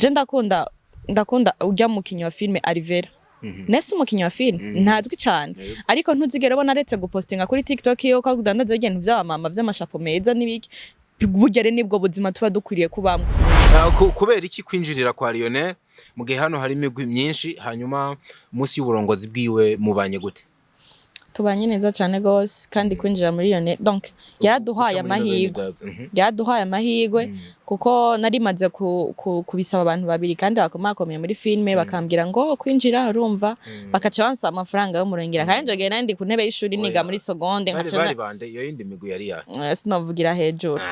Je ndakunda urya mukinyi wa filme Alivera. Nese umukinyi wa filme ntazwi cane, ariko ntuzigera ubona aretse gupostinga kuri TikTok iyo ko adandaza ibintu vy'abamama vy'amashapo meza n'ibiki. Burya rero nibwo buzima tuba dukwiriye kubamwo. Kubera iki kwinjirira kwa Lionel mu gihe hano hari imigwi myinshi, hanyuma munsi y'uburongozi bwiwe mubanye gute? Tubanye neza cane gose, kandi kwinjira muri Lionel, donc yaraduhaye Guca muri amahirwe. Lionel. Yaraduhaye amahirwe kuko nari maze kubisaba abantu babiri kandi bakomakomeye muri filme, bakambwira ngo kwinjira urumva bakaca bansaba amafaranga y'umurengera, kandi nje nari ndi ku ntebe y'ishuri niga Oya. muri seconde. Bari Nkaca bari bande? Iyo yindi migwi yari ya sinovugira hejuru.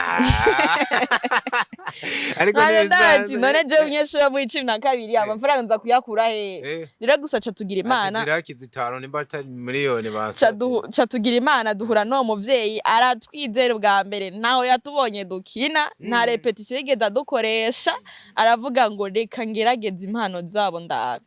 Ariko None ntibisanzwe. ndati none jewe umunyeshuri wo muri 12 amafaranga nza kuyakura he? Rero gusa ca tugira Imana. Ati ziraki zitanu nimba atari miliyoni Ca basabye. ca tugira Imana duhura n'uwo muvyeyi, aratwizera ubwa mbere, ntaho yatubonye dukina, nta répétition yigeze adukoresha, aravuga ngo reka ngerageze impano zabo ndabe.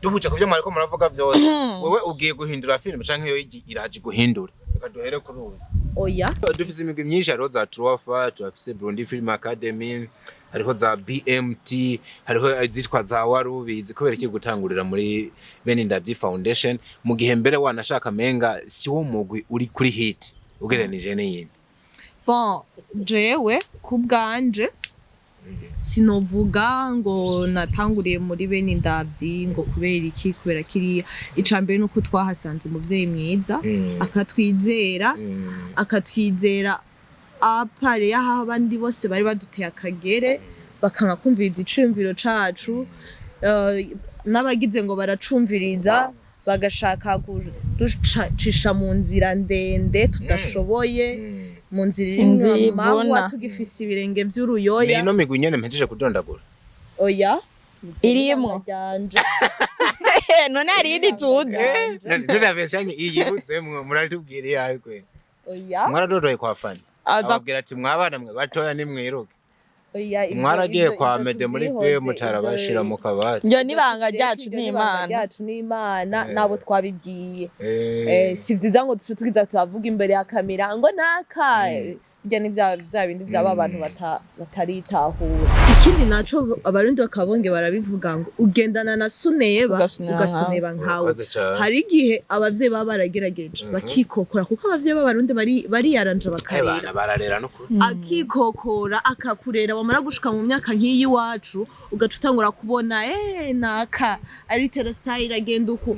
Duhuje ku byo mwariko muravuga byose, wewe ugiye guhindura filime canke yo iraje guhindura? Reka duhere kuri ubu. Oya. Dufise imigwi myinshi, hariho za Truafa, turafise Burundi Film Academy, hariho za BMT, hariho izitwa za Warubizi. Kubera iki gutangurira muri Bene Ndavyi Foundation mu gihe mbere wanashaka menga si wo mugwi uri kuri hit ugereranije n'iyindi? Bon, jewe ku bwanje sinovuga ngo natanguriye muri Bene Indavyi ngo kubera iki, kubera kiriya. Ica mbere nuko twahasanze umuvyeyi mwiza, akatwizera, akatwizera à part y'aho abandi bose bari baduteye akagere, bakanga kumviriza iciyumviro cacu, n'abagize ngo baracumviriza bagashaka kuducisha mu nzira ndende tudashoboye, mu nzira irimwo Inzira amahwa, ivuna. tugifise ibirenge Ni vy'uruyoya. ino migwi nyene mpejeje kudondagura? Oya. Irimwo. Ryanje. None hari iyindi tuzi? Nturabeshanye, iyibutsemwo muratubwira iyawe kwe. Oya. Mwaradodoye kwa Fani Aza ababwira ati mwabana mwe batoya nimwiruke. Oya, Mwaragiye kwa ivyo Mede muri tuvyihoze, film mutarabashira mu kabati. Iryo n'ibanga ryacu. Iryo n'ibanga N'Imana. ryacu n'Imana nabo twabibwiye. Si vyiza ngo duce tugiza turavuga imbere ya kamera ngo naka burya ni vya bindi vyaba abantu bataritahura. Ikindi naco, Abarundi bakaba barabivuga ngo ugendana na suneba ugasuneba. Ugasuneba nkawe. Urakoze cane. Hari igihe abavyeyi baba baragerageje bakikokora, kuko abavyeyi b'Abarundi bariyaranja bakarera. Bana bararera no kuri. Akikokora akakurera, wamara gushika mu myaka nk'iyi iwacu ugaca utangura kubona naka ari tera style agenda uku,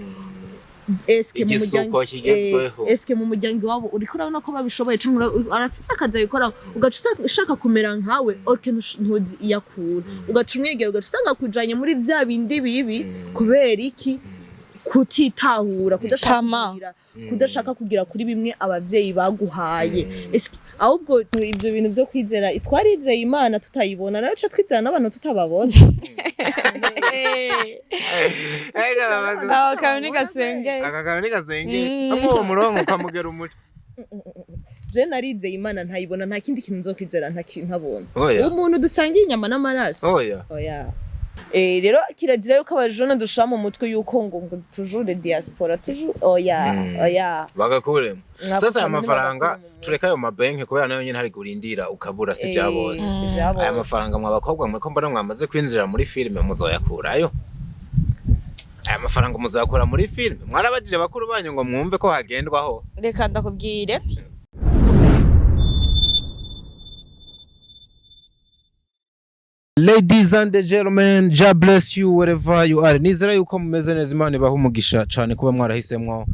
eske mu Igisuko muryango kigezweho. Eske mu muryango iwabo uriko urabona ko babishoboye canke arafise akazi abikora, ugaca ushaka kumera nkawe, orke ntuzi iyo akura, ugaca umwegera, ugaca usanga kujanye muri vya bindi bibi. Kubera iki? Kutitahura, kudashaka Tama. kudashaka kugira kuri bimwe abavyeyi baguhaye. Eske ahubwo ibyo bintu byo kwizera, twarizeye Imana tutayibona, nayo ca twizera n'abantu tutababona. Aho kantu ni gasengeye. Aka kantu ni gasengeye hamwe uwo murongo ukamugera umutwe. Je narizeye Imana ntayibona, nta kindi kintu nzokwizera ntabona. Oya. Umuntu dusangiye inyama n'amaraso. Oya. Oya. Rero kirazira yuko abajene dushira mu mutwe yuko ngo toujours diaspora, toujours, oya. Oya. Bagakuremo. Ntabwo Sasa aya kantu mafaranga, ntibagakure mu mutwe. Tureka ayo mabanki kubera nayo nyene hari kurindira ukabura, si bya bose. Si bya bose. Aya mafaranga mwa bakobwa mwe ko mbona mwamaze kwinjira muri filime, muzoyakurayo? Aya mafaranga muzayakura muri filime? Mwarabajije bakuru banyu ngo mwumve ko hagendwaho? Reka ndakubwire. Ladies and gentlemen, God bless you wherever you are. Nizera yuko mumeze neza, Imana ibaha umugisha cyane kuba mwarahisemwo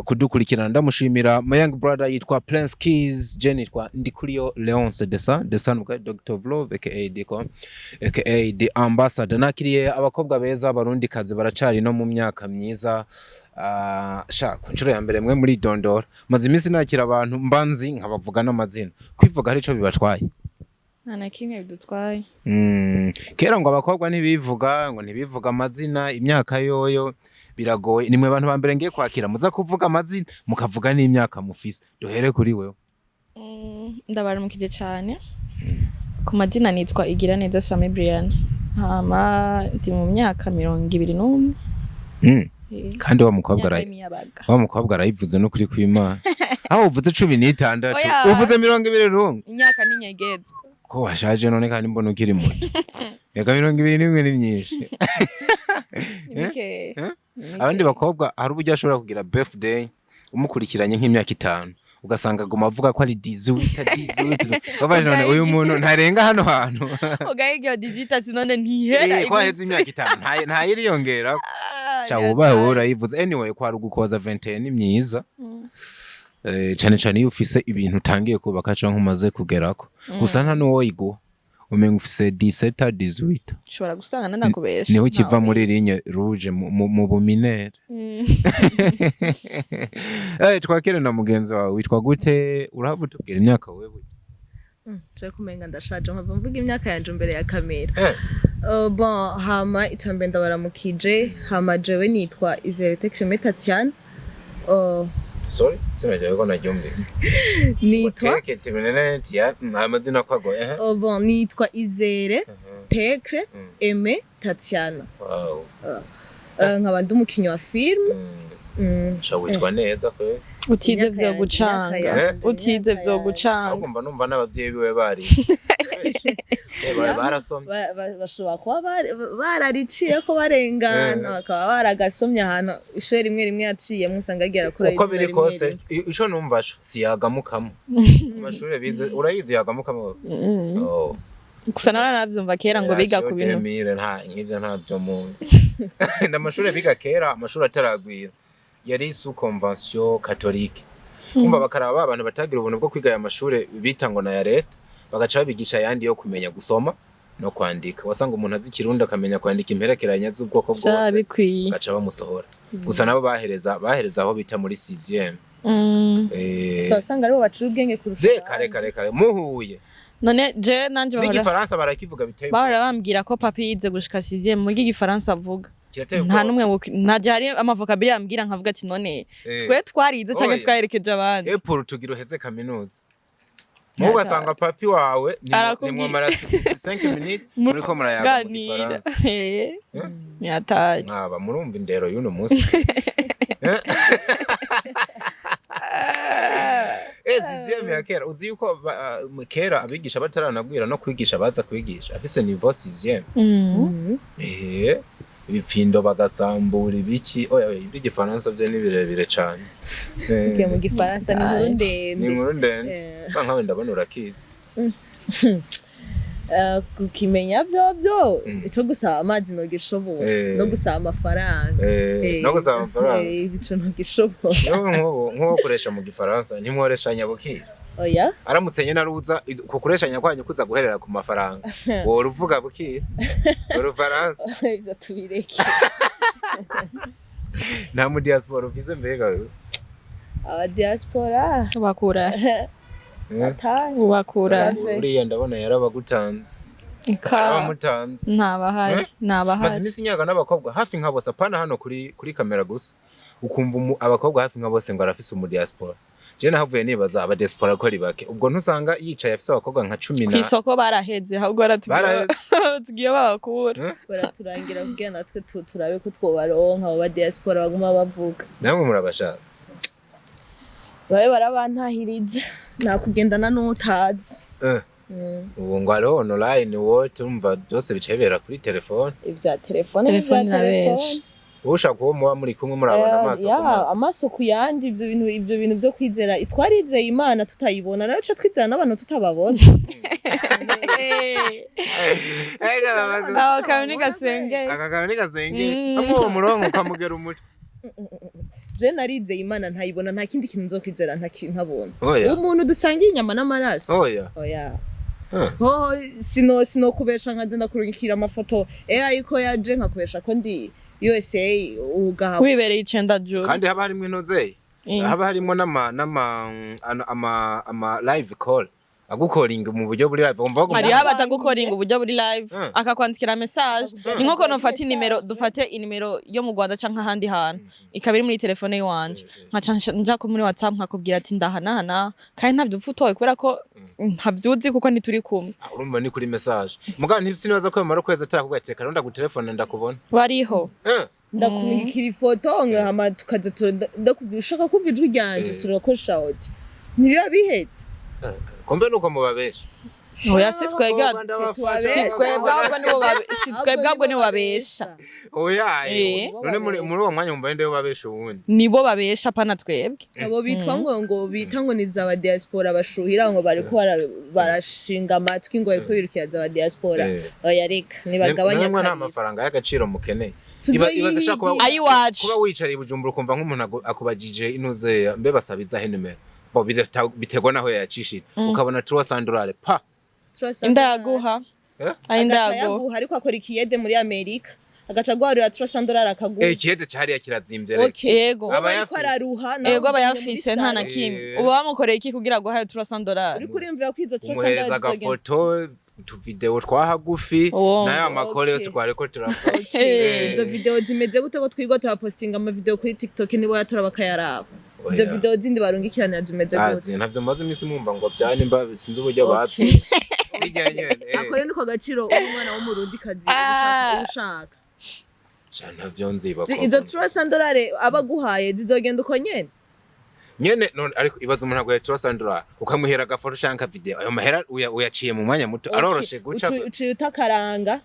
kudukurikirana. Ndamushimira my young brother yitwa Prince Keys, je nitwa Ndikuriyo Leonce Desa, Desa nuka Dr. Vlove aka Diko aka The Ambassador. Nakiriye abakobwa beza barundi kazi baracari no mu myaka myiza. Sha ku nshuro ya mbere mwe muri dondora. Maze iminsi nakira abantu mbanzi nkabavuga n'amazina. Kwivuga hari ico bibatwaye? Nta na kimwe bidutwaye. Kera ngo abakobwa ntibivuga, ngo ntibivuga amazina, imyaka yoyo biragoye. Nimwe bantu ba mbere ngiye kwakira muza kuvuga amazina mukavuga n'imyaka mufise. Duhere kuri wewe. Ndabaramukije cyane. Ku mazina nitwa Igira Neza Sami Brian, hama ndi mu myaka 21. Kandi wa mukobwa Imyaka arayi y'imiyabaga. wa mukobwa arayivuze no kuri kw'Imana. Aho uvuze 16, Oya. uvuze 21. Imyaka n'inyegezwa. Ko washaje none kandi mbona ukiri muto? Reka, 21 ni myinshi. Ni mike. Eh? Ni mike. Abandi bakobwa hari uburyo ashobora kugira birthday, umukurikiranye nk'imyaka 5, ugasanga aguma avuga ko ari 18, 18. Babaje none uyu muntu ntarenga hano hantu. Ugahiga iyo 18 ati none ntihera. Eh, ko haheze imyaka 5 ntayiriyongera. Sha, wubahe, wowe urayivuze. Anyway, kwari ugukoza 21 ni myiza. Cane cane iyo ufise ibintu utangiye kubaka canke umaze kugerako. Gusa nta n'uwo yiguha, umenga ufise 17, 18. Ushobora gusanga nanakubesha. Niho kiva muri ligne rouge mu bu mineur. Twakire na mugenzi wawe. Witwa gute? Urahava utubwira imyaka wewe? Je kumenga ndashaje nkava mvuga imyaka yanje imbere ya kamera. Bon, hama icambere ndabaramukije. Hama jewe nitwa Izerete Creme Tatiane. Sorry, sinajyawe ko naryumvise. Nitwa Teke timenene tia amazina kwago eh. Bon, nitwa Izere Tekre Aime Tatiana. Wow. Nkaba ndi umukinyi wa film. Sha, witwa neza kwe. Utize Imyaka vyo yanje, gucanga. imyaka yanje, Utize imyaka vyo yanje. gucanga. Ahubwo mba numva n'abavyeyi biwe bari barasomye. Bashobora kuba barariciye ko barengana, bakaba baragasomye ahantu ishuri rimwe rimwe yaciyemo, usanga agiye arakora Uko izina biri rimwe kose, rimwe. Ico numva co si yagamukamo amashure bize, urayizi yagamukamo? Oh. Gusa nawe navyumva kera ngo biga ku bintu. Demire nta nk'ivyo ntabyo muzi. N'amashure biga kera, amashuri ataragwira, yari sous convention catholique. Kumva bakaraba ba bantu batagira ubuntu bwo kwiga aya mashure bita ngo na ya leta, bagaca babigisha ayandi yo kumenya gusoma no kwandika. Wasanga umuntu azi Ikirundi, akamenya kwandika imperekeranya z'ubwoko Vyaba bwose, bikwiye. bagaca bamusohora. Gusa nabo bahereza aho bita muri 6e. So usanga aribo bacura ubwenge kurusha De abandi. kare kare kare muhuye. None je nanje bahora N'igifaransa barakivuga biteye ubwoba. bahora bambwira ko papi yize gushika 6e, mu igifaransa avuga Kirateye nta ubwoba. numwe ntaje hari ama vocabulaire yambwira nkavuga ati none twe twarize canke Oya. twaherekeje abandi? Epuru tugira uheze kaminuza. Mubu ugasanga papi wawe Arakubwiye. nimwamara 5 minutes muriko murayaga mu Ganira. gifaransa. Eh, ntiyataye. Mwaba murumva indero y'uno munsi. Sixième ya kera, uzi yuko kera abigisha bataranagwira no kwigisha, baza kwigisha afise niveau 6e. Ibipfindo bagasambura ibiki. Oya oya, iby'igifaransa byo ni birebire cane. Tugiye mu gifaransa ni inkuru Ni ndende. inkuru ndende. Ba nkawe ndabona urakizi. Kukimenya byo ico gusaba amazi nogishobora, no gusaba amafaranga. No gusaba amafaranga. Ico nogishobora. Niyo nk'ubu koresha mu gifaransa ntimworeshanya bukira? Oya. Aramutse nyine aruza kukureshanya kwanyu kuza guherera ku mafaranga, wora uvuga bukira urufaransa? Ivyo tubireke. Nta mu diaspora ufise mbega wewe? Aba diaspora Ubakura ataje. ubakura. Uriya ndabona yarabagutanze. Ka Yarabamutanze. ntabahari. Maze Ntabahari. iminsi nyaga n'abakobwa hafi nka bose, apana hano kuri kamera gusa, ukumva abakobwa hafi nka bose ngo arafise umu diaspora. Je nahavuye nibaza aba diaspora ko ari bake, ubwo ntusanga yicaye afise abakobwa nka 10 na Kw'isoko baraheze, ahubwo baratubwira Baraheze. tugiye babakura. Baraturangira kugira natwe turabe ko twobaronka abo ba diaspora baguma bavuga. Namwe murabashaka? Babe barabantahiriza, nakugendana n'utazi. Ubu ngo hariho online wote, urumva byose bica bibera kuri telefone. Ibya telefone. Telefone n'ibya irabesha. telefone. Ushaka uwo muba muri kumwe murabana amaso ku maso. Amaso ku yandi. Ibyo bintu byo kwizera, twarizeye Imana tutayibona, nayo ca twizera n'abantu tutababona. Aho kabone gasengeye. Aka kantu ni gasengeye. Hamwe uwo murongo ukamugera umutwe. Je narizeye Imana ntayibona, nta kindi kintu nzokwizera ntabona. Oya. Umuntu dusangiye inyama n'amaraso. Oya. Oya. Huh. Hoho sino kubesha nkaza ndakurungikira amafoto AI ko yaje nkakubesha ko ndi USA ugaha. Wibereye icenda juru. Kandi haba harimwo inozeye, haba harimo n'ama ama live call, agukoringa mu buryo buri live, wumva baguma. Hariho abatagukoringa uburyo buri live, akakwandikira message. Ni nkuko nofata inimero, dufate inimero yo mu Rwanda canke ahandi hantu, ikaba iri muri telefone yiwanje, nkaca nja ko muri WhatsApp nkakubwira ati ndahanahana, kandi ntabyo upfa utoye kubera ko ntavyuzi kuko ntituri kumwe. Ah, urumva ni kuri message, mugabo ntisinibaza ko yamara ukwezi atarakubwira ati reka ndagutelefone ndakubona. Bariho. Ndakurungikira ifoto nkahama tukaza ndakubwira ushaka kumva ijwi ryanje, turakoresha audio, ntibiba bihetse. Kumbe nuko mubabesha. Oya, si twebwe. Ndabafasha. Si twebwe, ahubwo nibo si twebwe, ahubwo nibo babesha. Oya. Eh. None muri uwo mwanya mumva nde babesha uwundi? Nibo babesha, pana twebwe. Abo bitwa ngo bita ngo ni za diaspora bashuhira, ngo bariko barashinga amatwi, ngo bariko birukira za diaspora. Oya, reka nibagabanya None mwe nta akariro. mafaranga y'agaciro mukeneye? Tuzoyihigira. Ibaze shaka kuba Ayiwacu. kuba wicariye i Bujumbura, ukumva nk'umuntu akubajije inuze mbe basabiza he nimero bo, biterwa naho yayacishije, ukabona 300 pa. Indayaguha. Eh? Ayo Agaca indayaguha. yaguha, ariko akora ikiyede muri Amerika, agaca aguharura 300 akaguha. Eh, ikihede cariya kirazimvye reka. Okay. Yego. Aba Ariko yafise. araruha nawe Ego, aba ugiye muri yafise nta na salle. kimwe. Eh. Uba wamukoreye iki kugira ngo ahaye 300 dollars? Uriko uriyumvira ko izo 300 Umuhereza zizogenda. agafoto, utuvideo twa hagufi Uwo. n'aya makore yose twariko turakora. Okay. Izo video zimeze gute ko twigwa tubapostinga ama video kuri TikTok, nibo yatora bakayaraba? Izo Oya. video zindi barungikirana zimeze gute? Zazi ntavyo maze iminsi mwumva ngo vya nimba sinzi uburyo Okay. bapfa bijya nyene, eh. Ako rero niko gaciro umwana w'umurundi kazi Ah. ushaka. Sha, ntavyo nzi. Izo 300 aba aguhaye zizogenda uko nyene? Nyene none, ariko ibaza umuntu aguhaye 300, ukamuhera agafoto canke akavideo, ayo mahera uyaciye mu mwanya muto, aroroshe guca. Uciye utakaranga,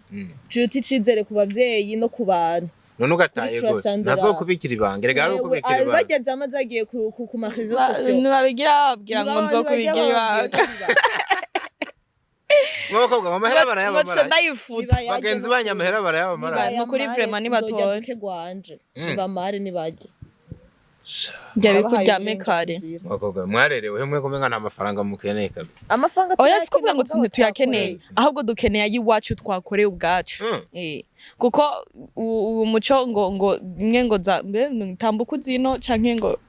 uciye uta icizere ku bavyeyi no ku bantu. None ugataye Kuri gute? 300. Ntazokubikira ibanga erega, ari ukubikira ibanga. Bageze amaze agiye ku ma réseaux sociaux. Ntibabigira bababwira ngo nzokubigira ibanga. Mw'abakobwa amahera barayabamara. Ngo ndayifuta. Bagenzi banyu amahera barayabamara. Ni ukuri vraiment nibatora. Duke gwanje nibamare nibajye. Jya bikuryame kare. Abakobwa mwarerewe mwe kumenga nta mafaranga mukeneye kabisa. Amafaranga Oya, si kuvuga ngo tuyakeneye, tuyakeneye, ahubwo dukeneye ay'iwacu twakoreye ubwacu. Eh, kuko uwo muco ngo mwe ngo za mbe tambuka uzino canke ngo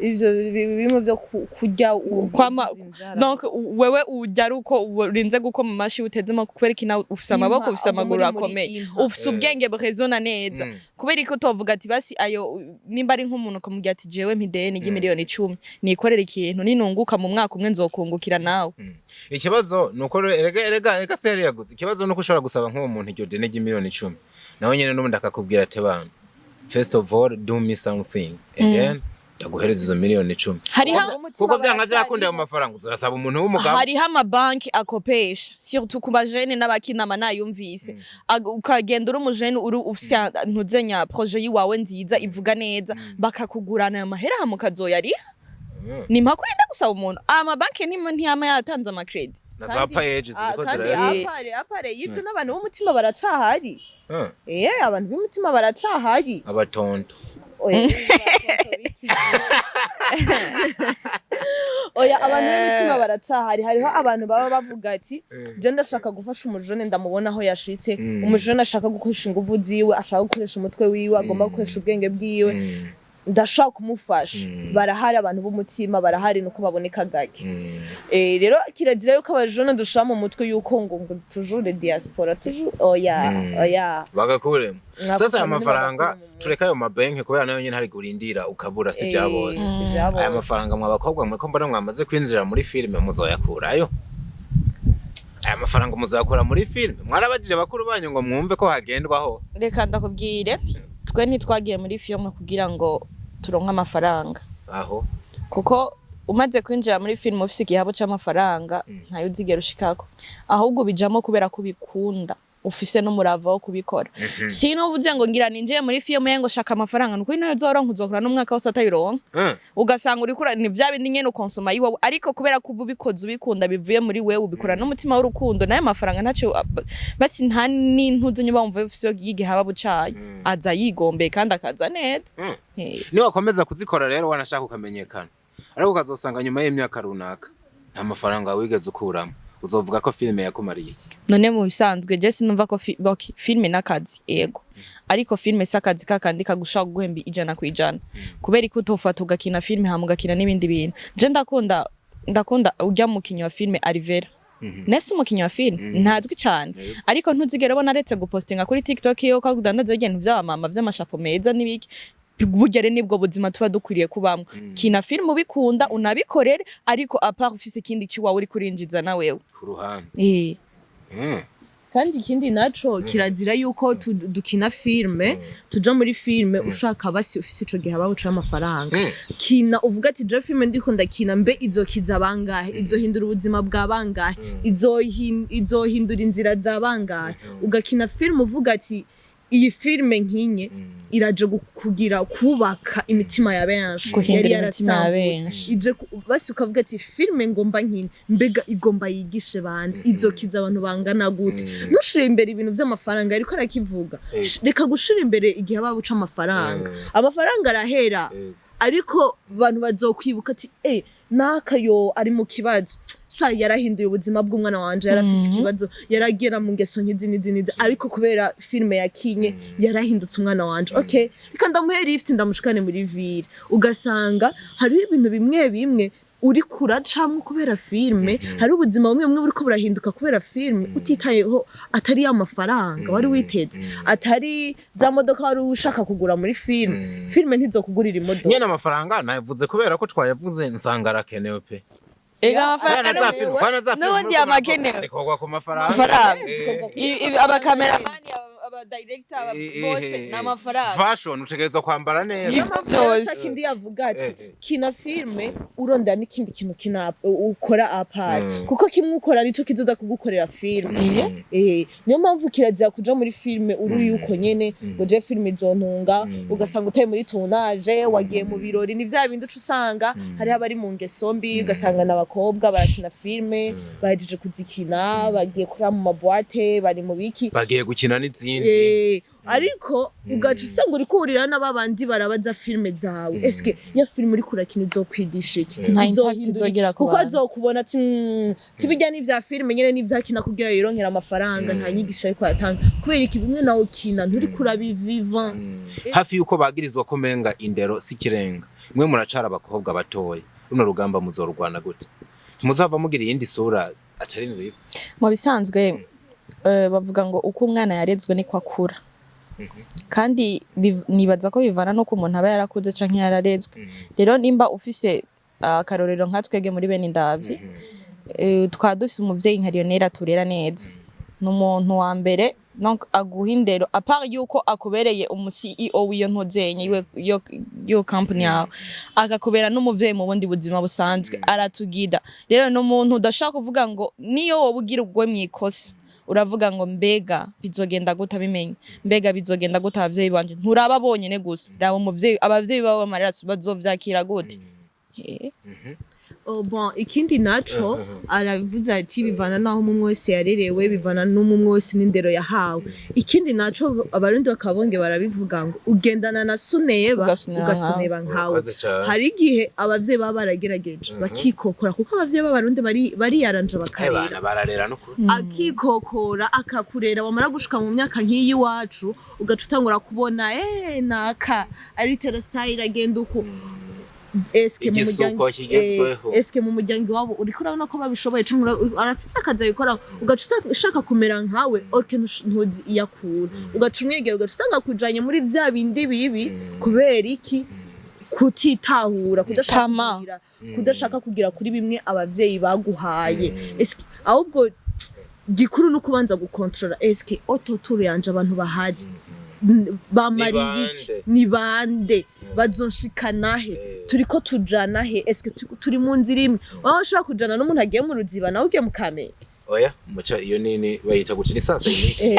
ivyo bimwe vyo kurya kwama inzara. Donc wewe urya ari uko urinze gukoma amashi, uteze amaboko, kubera iki? Nawe ufise Impa, amaboko, ufise ahubwo amaguru muri akomeye, impa. ufise ubwenge burezona neza. Kubera ko utovuga ati basi ayo nimba ari nk'umuntu ukamubwira ati jewe mpideni ry'imiliyoni 10, nikorera ikintu, ninunguka mu mwaka umwe nzokungukira nawe. Ikibazo ni uko erega se yari yaguze. Ikibazo ni uko ushobora gusaba nk'uwo muntu iryo deni ry'imiliyoni 10, nawe nyene n'ubundi akakubwira ati bana, first of all do me something and then ndaguhereza izo miliyoni 10. Hariho Kuko vyanka vyakunda, ayo mafaranga uzasaba umuntu w'umugabo. Hariho amabanki akopesha, surtout ku bajene n'abakinama nayumvise. Ukagenda uri umujene, uri ufise ntuzenya projet yiwawe nziza ivuga neza, bakakugurana ayo mahera, hama ukazoyariha. Ni mpaka urinda gusaba umuntu. Amabanki ntiyama yatanze amacredit. Na za PAEEJ ziriko Kandi ziraya. à part à part y'ivyo, n'abantu b'umutima baracahari. Eh, abantu b'umutima baracahari. Abatonto. Oya, oya, abantu b'imitima baracahari. Hariho abantu baba bavuga ati je ndashaka gufasha umujone, ndamubona aho yashitse. Umujone ashaka gukoresha inguvu ziwe, ashaka gukoresha umutwe wiwe, agomba gukoresha ubwenge bwiwe, ndashaka kumufasha. Barahari, abantu b'umutima barahari, nuko baboneka gake. Eh, rero kirazira yuko abajone dushira mu mutwe yuko ngo toujours diaspora, toujours. Oya, oya. Bagakuremo. Mwako Sasa aya kantu mafaranga, ntibagakure mu mutwe. Tureka ayo mabanki, kubera nayo nyene hari kurindira ukabura, si bya bose. Si bya bose. Aya mafaranga mwa bakobwa mwe ko mbona mwamaze kwinjira muri filime, muzoyakurayo? Aya mafaranga muzayakura muri filime? Mwarabajije bakuru banyu ngo mwumve ko hagendwaho? Reka ndakubwire, twe ntitwagiye muri filime kugira ngo turonke amafaranga. Aho. Kuko umaze kwinjira muri filime ufise igihabo c'amafaranga, ntayo uzigera ushikako. Ahubwo ubijamo kubera ko ubikunda, ufise n'umurava wo kubikora. Sino uvuze ngo ngira ninjiye muri filime ngo shaka amafaranga, nukuri ntayo uzoronka, uzokora n'umwaka wose atayironka. Ugasanga uriko ni vya bindi nyene ukonsoma yiwawe. Ariko kubera ko uba ubikoze ubikunda, bivuye muri wewe, ubikora n'umutima w'urukundo, nayo mafaranga ntaco basi nta n'intuzi nyuba wumva ufise y'igihababu cayo, aza yigombeye kandi akaza neza. Eh. Niwakomeza kuzikora rero, wanashaka ukamenyekana, ariko ukazosanga nyuma y'imyaka runaka nta mafaranga wigeze ukuramo, uzovuga ko filime yakumariye iki? None mu bisanzwe je sinumva ko okay, filime n'akazi, yego, ariko filime si akazi kakandi kagushaka guhemba 100%. Kubera ko utofata ugakina filime hama ugakina n'ibindi bintu. Je ndakunda urya mukinyi wa filime Alivera. Nese umukinyi wa filime ntazwi cane, ariko ntuzigera ubona aretse gupostinga kuri TikTok iyo ko adandaza ibintu vy'abamama vy'amashapo meza n'ibiki. Burya rero nibwo buzima tuba dukwiriye kubamwo: kina filime ubikunda, unabikorere, ariko à part ufise ikindi ciwawe uri kurinjiza na wewe. Ku ruhande. Eh. Kandi ikindi naco, kirazira yuko dukina filme, tuja muri filme ushaka basi ufise ico gihe abaho amafaranga. Kina uvuga ati: "Je filme ndiko ndakina, mbe izokiza bangahe? Izohindura ubuzima bwa bangahe? Izohindura inzira za bangahe?" Ugakina filme uvuga ati: "Iyi filme nkinye iraje kugira kubaka imitima ya benshi Guhindura yari imitima ya yarasambutse." benshi. Ije basi ukavuga ati: "Filme ngomba nkine, mbega igomba yigishe bande? Izokiza abantu bangana gute?" Ntushire imbere ibintu vy'amafaranga, ariko arakivuga. Reka gushira imbere igihe aba uca amafaranga. Amafaranga arahera, ariko abantu bazokwibuka ati: "Eh, naka yo ari mu kibazo sha, yarahinduye ubuzima bw'umwana wanje, yarafise ikibazo, yaragera mu ngeso nk'izi n'izi n'izi, ariko kubera filime yakinye yarahindutse umwana wanje. Okay, reka ndamuhe lift, ndamushikane muri ville." Ugasanga hariho ibintu bimwe bimwe uri kuracamwo kubera filme, hari ubuzima bumwe bumwe buriko burahinduka kubera filme, utitayeho atari ya mafaranga wari witeze, atari za modoka wari ushaka kugura muri filme. Filme ntizokugurira imodoka. Nyene amafaranga nayavuze kubera ko twayavuze, nsanga arakenewe pe. Ega amafaranga Bana za filme, bana za filme n'ubundi muriko yamakenewe. Zikorwa ku mafaranga. Amafaranga. Abakameramani, Aba director, bose ni amafaranga. Fashion, utegerezwa kwambara neza. Niyo mpamvu Byose. rero kindi yavuga ati: "Kina filme urondera n'ikindi kintu kina ukora à part, kuko kimwe ukora nico kizoza kugukorera filme." Niyo mpamvu kirazira kuja muri filme uri yuko nyene ngo: "Je filme izontunga." Ugasanga utaye muri tournage, wagiye mu birori, ni vya bindi uca usanga hariho abari mu ngeso mbi, ugasanga n'abakobwa barakina filme, bahejeje kuzikina bagiye kurara mu ma boîtes, bari mu biki. Bagiye gukina n'izindi. Ariko ugaca usanga uri kuhurira n'ababandi barabaza filme zawe. Eske ya filme uriko urakina izokwigisha iki? Nta impact Izohindura iki? izogira ku Kuko bantu. azokubona ati: Tibijya n'ivya filme nyene, n'ivyakina kugira yironkera amafaranga, nta nyigisho ariko aratanga." Kubera iki? Bimwe nawe ukina nturiko urabiviva. Hafi yuko bagirizwa ko menga indero si ikirenga, mwe muracara abakobwa batoya, runo rugamba muzorwana gute? Ntimuzava mugira iyindi sura atari nziza? Mu bisanzwe bavuga ngo uko umwana yarezwe niko akura, kandi nibaza ko bivana n'uko umuntu aba yarakuze canke yararezwe. Rero nimba ufise akarorero nka twebwe muri bene indavyi, tukaba dufise umuvyeyi nka Lionel aturera neza, ni umuntu wa mbere donc aguha indero, à part yuko akubereye umu CEO w'iyo ntuzenye yo company yawe, akakubera n'umuvyeyi mu bundi buzima busanzwe, aratugida. Rero ni umuntu udashobora kuvuga ngo niyo wowe ugira ugwe mw'ikosa, uravuga ngo: "Mbega bizogenda gute abimenye? Mbega bizogenda gute abavyeyi banje?" Nturaba bonyene gusa, raba umuvyeyi, abavyeyi babo b'amarira bazovyakira gute? Oh, bon, ikindi naco aravuze ati bivana naho umwe wese yarerewe, bivana n'umwe wese n'indero yahawe. Ikindi naco, Abarundi bakaba bongeye barabivuga ngo ugendana na suneba ugasuneba. Ugasuneba nkawe. Urakoze cane. Hari igihe abavyeyi baba baragerageje bakikokora, kuko abavyeyi b'Abarundi bariyaranja bakarera. Abana bararera no kuri. Akikokora akakurera, wamara gushika mu myaka nk'iyi iwacu, ugaca utangura kubona naka ari tera style, agenda uku. Eske mu Igisuko muryango kigezweho. Eske mu muryango iwabo uriko urabona ko babishoboye, canke arafise akazi abikora, ugaca ushaka kumera nkawe, orke ntuzi iyo akura, ugaca umwegera, ugaca usanga kujanye muri vya bindi bibi. Kubera iki? Kutitahura, kudashaka Tama. kudashaka kugira kuri bimwe abavyeyi baguhaye. Eske ahubwo gikuru no kubanza gukontrola: eske autour yanje abantu bahari bamariye iki? Ni bande? Ni bande? Bazonshikana he? Turiko tujana he? Eske turi mu nzira imwe? Waba ushobora kujana n'umuntu agiye mu Ruziba, nawe ugiye mu Kamenge. Oya, muca iyo nini bayita gute? Ni sens unique.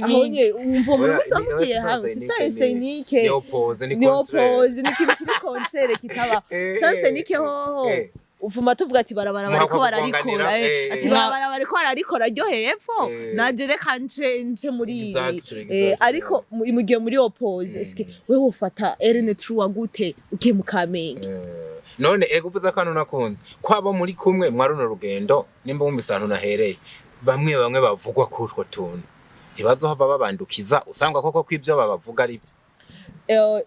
Aho nye wumva umuntu Oya, muza mugiye hamwe, si sens unique. Ni opposé, ni ni contraire. opposé, ni ikintu kiri contraire kitaba sens unique hoho. Uvuma tuvuga ati barabara bariko Muhakwa bararikora kugonganira, ati barabara bariko bararikora ryo hepfo, nanje reka nce muri ibi. Ariko mu gihe muri opposé, eske wewe ufata RN3 gute ugiye mu Kamenge? None ego uvuze akantu nakunze kwaba muri kumwe mwa runo rugendo, nimba wumvise ahantu nahereye, bamwe bamwe bavugwa kuri utwo tuntu ntibazohava babandukiza, usanga koko ko ibyo babavuga ari byo?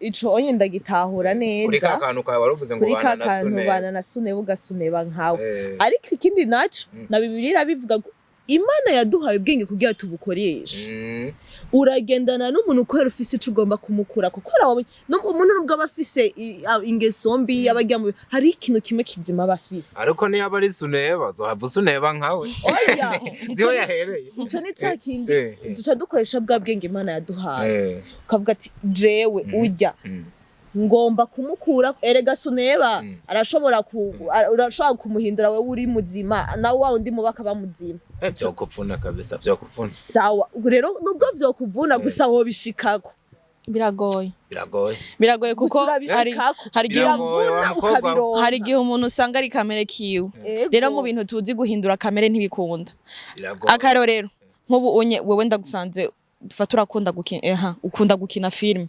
Ico onye ndagitahura Kuri ka neza. kantu kawe wari uvuze ngo Kuri ka bana na kantu sune bana na sune ugasuneba nkawe. Eh. Ariko ikindi naco na Bibiliya irabivuga ngo Imana yaduhaye ubwenge kugira tubukoreshe. Uragendana n'umuntu kubera ufise ico ugomba kumukura, kuko urabona umuntu nubwo aba afise ingeso mbi, aba agiye hari ikintu kimwe kizima aba afise. Ariko niyo aba ari suneba, zohava usuneba nkawe. Oya. Ziho yahereye. Ico ni ca kindi duca dukoresha bwa bwenge Imana yaduhaye, ukavuga ati jewe urya ngomba kumukura. Erega suneba arashobora ku urashobora kumuhindura wewe uri muzima, nawe wa undi muba akaba muzima. Vyokuvuna kabisa, vyokuvuna. Sawa rero, nubwo vyokuvuna, gusa wobishikako. Biragoye. Biragoye. Biragoye kuko Gusa hari urabishikako. hari igihe Biragoye, wa Biravuna, mukobwa we. ukabironka. Hari igihe umuntu usanga ari kamere kiwe. Ego. Rero mu bintu tuzi, guhindura kamere ntibikunda. Biragoye. Akarorero, nk'ubu unye wewe ndagusanze, dufata urakunda gukina, ukunda gukina filime.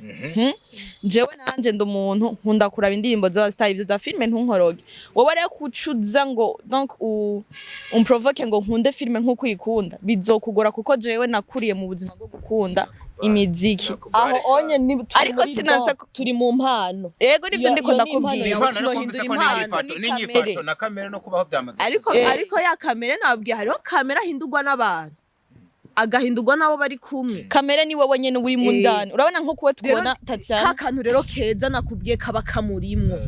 Jewe nanje ndi umuntu nkunda kuraba indirimbo z'abastar, ivyo za filime ntunkoroge. Wowe rero kucuza ngo donc umprovoke ngo nkunde filime nk'uko uyikunda, bizokugora, kuko jewe nakuriye mu buzima bwo gukunda imiziki. Aho onye ni turi Ariko muri sinanse don, turi mu mpano. Ego, nivyo ndiko Iyo ni impano ndakubwira. yawe. Impano no Sinohindura kumvise ko impano, n'inyifato ni n'inyifato kamere. Na kamere no kubaho byamaze. Ariko ariko ya kamere nababwiye, hariho kamere ahindurwa n'abantu, agahindurwa n'abo bari kumwe. Kamere ni wowe nyene uri mu ndani. Urabona nko kuwe Rero tubona Tatiana. ka kantu rero keza nakubwiye kaba kamurimwo.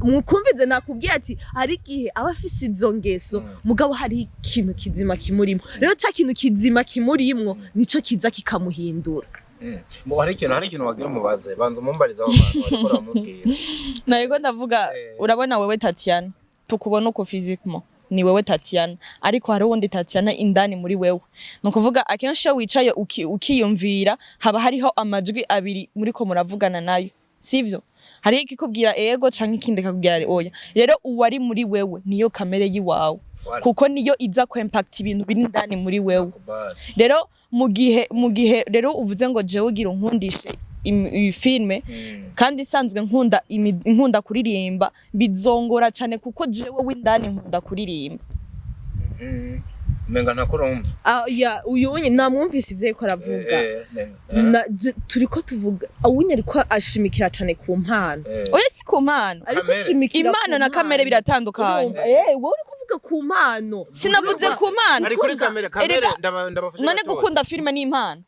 Mukumvize, nakubwiye ati hari igihe aba afise izo ngeso, mugabo hari ikintu kizima kimurimo. Rero ca kintu kizima kimurimwo nico kiza kikamuhindura. Hari ikintu wagira umubaze, banza umumbarize aho bantu bariko baramubwira. Nariko ndavuga, urabona wewe Tatiana tukubona uko physiquement, ni wewe Tatiana, ariko hari uwundi Tatiana indani muri wewe. Ni ukuvuga akenshi iyo wicaye ukiyumvira, haba hariho amajwi abiri muriko muravugana nayo, sivyo? Hariho ikikubwira ego canke ikindi kikakubwira oya. Rero uwari muri wewe niyo kamere yiwawe, Voilà. kuko niyo iza ku impact ibintu biri indani muri wewe. Kubali. Rero mu gihe rero uvuze ngo jewe ugira unkundishe iyi filme, kandi isanzwe nkunda nkunda kuririmba, bizongora cane, kuko jewe w'indani nkunda kuririmba. Umenga ntakurumva. Ah, ya uyu unye namwumvise ivyo ariko aravuga. Turiko tuvuga awunye ariko ashimikira cane ku mpano. Oya, si ku mpano. Ariko Kamere. ashimikira ku Impano na kamere mpano. biratandukanye. Urumva, wowe uri kuvuga ku mpano. Sinavuze ku mpano. Ari kuri kamere, kamere. Erega, Ndabafasha none gatoya. gukunda filime ni impano?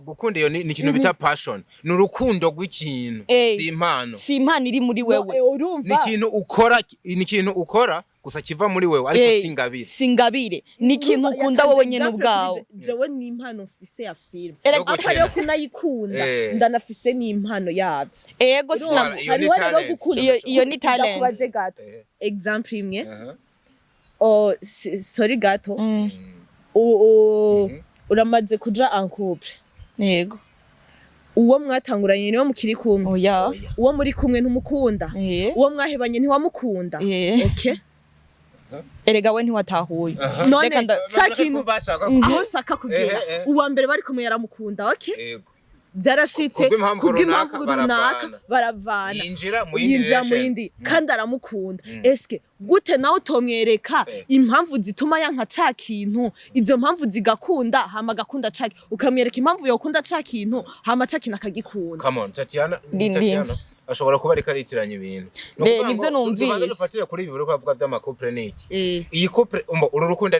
Gukunda iyo ni ikintu bita passion, ni urukundo rw'ikintu. Si impano. Si impano iri muri No, wewe. urumva Ni ikintu ukora, ni ikintu ukora gusa kiva muri wewe, ariko si ingabire. Si ingabire, ni ikintu Urumva, ukunda yatanze wowe nyene example ubwawe. kuri jewe ni impano mfise ya filime. Erega Yo Apa gukina. rero kunayikunda, ndanafise n'impano yavyo. Ego. Urumva, Sinagu Iyo ni hariho rero talent. gukunda. Iyo ni talent. Ndakubaze gato, example imwe. Oh, sorry gato. Uramaze kuja en couple? Yego. Uwo mwatanguranye niwe mukiri kumwe? Oya. Oya. Uwo muri kumwe ntumukunda? Uwo mwahebanye ntiwamukunda? Okay. Erega we ntiwatahuye. None Reka ca kintu aho shaka kugera, uwa mbere bari kumwe yaramukunda, okay? Yego. Byarashitse Kubw'impamvu kubw'impamvu runaka runaka baravana. Baravana. Yinjira mu yindi Yinjira mu relation. yindi kandi aramukunda. Eske gute nawe utomwereka impamvu zituma yanka ca kintu, izo mpamvu zigakunda, hama agakunda ca, ukamwereka impamvu yokunda ca kintu, hama ca kintu akagikunda? Come on, Tatiana. Ndi- Tatiana ashobora kuba ariko aritiranya ibintu. Ni ukuvuga Nivyo ngo numvise. tubanze dufatire kuri ibi uriko uravuga vy'ama couple n'iki. Iyi couple, umva, uru rukundo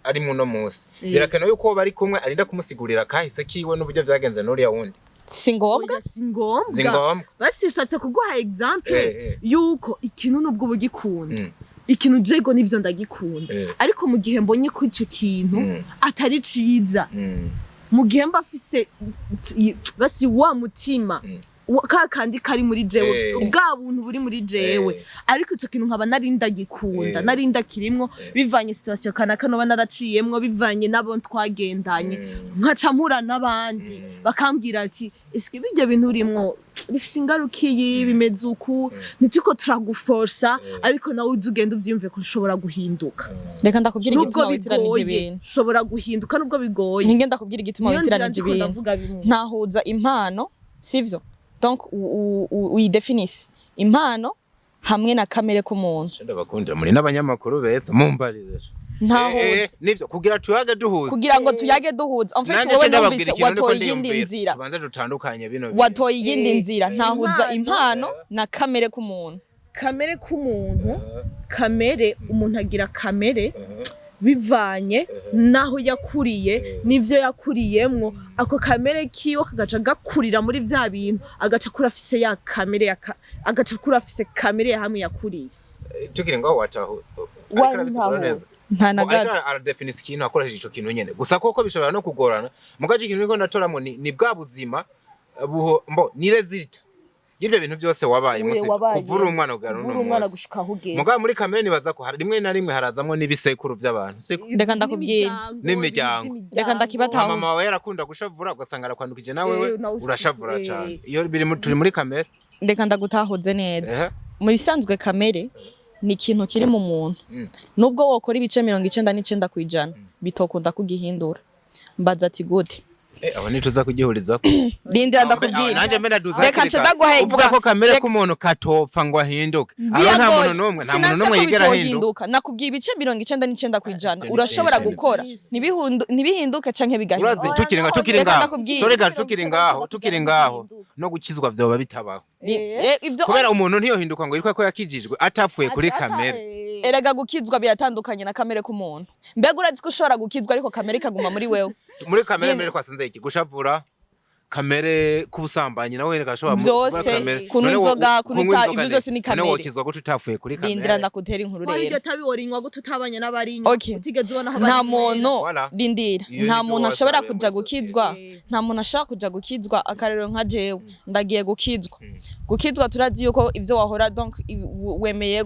arimwo uno munsi, birakenewe yuko uwo bari kumwe arinda kumusigurira kahise kiwe n'uburyo vyagenze n'uriya wundi? Si ngombwa. Oya, si ngombwa. Si ngombwa. Basishatse kuguha example yuko ikintu nubwo uba ugikunda, ikintu jego nivyo ndagikunda, ariko mu gihe mbonye ko ico kintu atari ciza, mu gihe mba afise basi wa mutima ka kandi kari muri jewe, bwa buntu buri muri jewe, ariko ico kintu nkaba nari ndagikunda, nari ndakirimwo, bivanye situation kanaka noba naraciyemwo, bivanye n'abo twagendanye, nkaca mpura n'abandi bakambwira ati eske bijya bintu urimwo bifise ingaruka iyi, bimeze uku, ntituko turaguforsa, ariko nawe uzi ugenda uvyiyumve ko ushobora guhinduka. Reka ndakubwira Nubwo igituma witiranije bigoye, ibintu. ushobora guhinduka nubwo bigoye. Ninge ndakubwira igituma Niyo nzira witiranije ndiko ibintu. ndavuga bimwe. Ntahuza impano, sivyo? Donc uyidefinise impano hamwe na kamere k'umuntu. Ndabakundira, muri n'abanyamakuru beza, mumbarize. Ntahuza. Nivyo, kugira tuyage duhuza. Kugira ngo tuyage duhuza, en fait, Nanje wowe ce ndababwira numvise ikintu ndiko watoye iyindi ndiyumvira. nzira. Tubanze dutandukanye bino bintu. Watoye iyindi nzira. Ntahuza impano. impano na kamere k'umuntu. Kamere k'umuntu, kamere umuntu agira, kamere Bivanye naho yakuriye n'ivyo yakuriyemwo, ako kamere kiwe kagaca gakurira muri vya bintu, agaca akura afise ya kamere agaca akura afise kamere ya hamwe yakuriye. Tukiri ngaho, watahu ariko arabisigura Wantahura. neza. Nta na Ariko gato. aradefinisa ikintu akoresheje ico kintu nyene gusa, koko bishobora no kugorana. Mugaje ikintu niko ndatoramwo ni bwa buzima buho mbo ni résultat y'ibyo bintu byose wabaye Uye musi wabaye. kuva uri umwana kugera Kuva uno uri umwana munsi. gushika aho ugeze. Mugabo muri kamere nibaza ko hari rimwe na rimwe harazamwo n'ibisekuru by'abantu, siko? Reka ndakubwira. N'imiryango. Reka ndakibataho. Nka mama wawe yarakunda gushavura, ugasanga arakwandukije, nawe we Eh, nawe urashavura cane iyo biri turi muri kamere. Reka ndagutahuze neza. Mu bisanzwe kamere ni ikintu kiri mu muntu. Nubwo wokora ibice 99% bitokunda kugihindura. Mbaza ati gute? Aho ntituza kugihurizako. Rindira ndakubwira. Nanjye mbe ndaduza Reka hakiri nce kare. ndaguha Uvuga ko kamere k'umuntu katopfa ngo ahinduke, aho nta Biragoye. muntu n'umwe, nta muntu Sinanse n'umwe ko yigera ahinduka. bitohinduka. Nakubwiye ibice 99%. Ibyo ni Urashobora byinshi. gukora ntibihinduke canke bigahinduka. Urazi tukiri ngaho, tukiri Reka ngaho, ndakubwira. sorry gato, tukiri ngaho, tukiri ngaho, no gukizwa vyoba bitabaho. Ivyo Kubera umuntu ntiyohinduka ngo yitwe ko yakijijwe atapfuye kuri kamere. Erega gukizwa biratandukanye na kamere k'umuntu. Mbega urazi ko ushobora gukizwa ariko kamere ikaguma muri wewe? Muri kamere mbere twasanze iki? Gushavura, kamere k'ubusambanyi, nawe reka ashobora Vyose, kunywa inzoga, kunywa itabi, ivyo vyose ni None kamere. wokizwa gute utapfuye kuri Rindira kamere? ndakutera inkuru Ko iryo rero. tabi worinywa gute utabanye n'abarinywa, Okay. utigeze ubona aho Nta barinywera? muntu Voilà. rindira. Iyo Nta nibyo muntu ashobora wasaruye kuja muri gukizwa, nta muntu ashobora kuja gukizwa. Akarero nka jewe ndagiye gukizwa. Gukizwa turazi yuko ivyo wahora, donc wemeye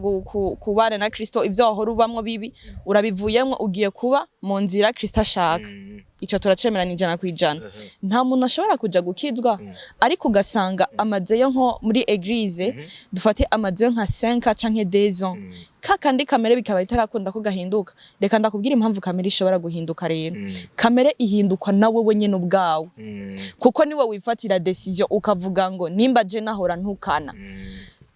kubana na Kristo, ivyo wahora ubamwo bibi urabivuyemwo, ugiye kuba mu nzira Kristo ashaka. Ico turacemerana 100%. Nta muntu ashobora kuja gukizwa ariko ugasanga amazeyo nko muri église, dufate amazeyo nka 5 canke 2 ans, kakandi kamere bikaba itarakunda ko gahinduka. Reka ndakubwira impamvu kamere ishobora guhinduka rero. Kamere ihindukwa nawe wenyene ubwawe, kuko niwe wifatira décision ukavuga ngo nimba je nahora ntukana,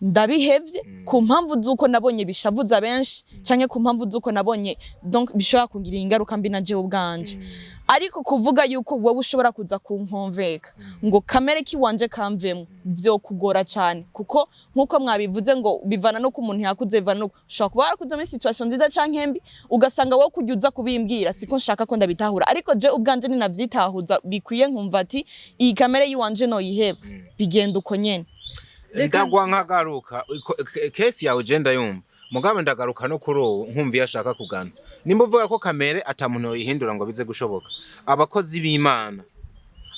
ndabihevye ku mpamvu z'uko nabonye bishavuza benshi, canke ku mpamvu z'uko nabonye donc bishobora kungira ingaruka mbi na jewe ubwanje. Ariko kuvuga yuko wowe ushobora kuza kunkonveka ngo kamere kiwanje kamvemo, vyokugora cane, kuko nkuko mwabivuze ngo bivana no ku muntu yakuze, bivana no ushobora kuba warakuze muri situation nziza canke mbi, ugasanga wowe kujya uza kubimbwira siko nshaka ko ndabitahura, ariko je ubwanje ninavyitahuza bikwiye nkumva ati iyi kamere yiwanje noyiheba, bigenda uko nyene. Ndagwa nkagaruka case yawe je ndayumva, mugabo ndagaruka no kuri ubu nkumva iyo ashaka kugana. Nimba uvuga ko kamere ata muntu yoyihindura ngo bize gushoboka, abakozi b'Imana,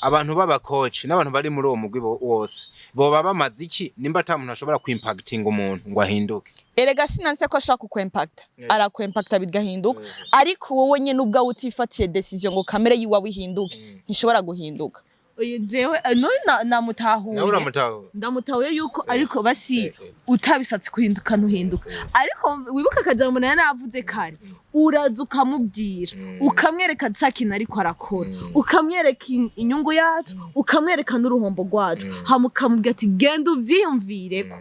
abantu b'abakoci n'abantu bari muri uwo mugwi wose boba bamaze iki nimba ata muntu ashobora kwimpactinga umuntu ngo ahinduke? Erega sinanse ko ashaka kukwempacta, arakwempacta bigahinduka, ariko wowe nyene ubwawe utifatiye décision ngo kamere yiwawe ihinduke, ntishobora guhinduka. Oya, jewe none namutahuye. Nawe uramutahura? Ndamutahuye yuko ariko basi utabishatse guhinduka ntuhinduka, ariko wibuka akajambo nayo navuze kare, uraza ukamubwira, ukamwereka ca kintu ariko arakora, ukamwereka inyungu yacu, ukamwereka n'uruhombo rwacu, hama ukamubwira ati genda uvyiyumvireko,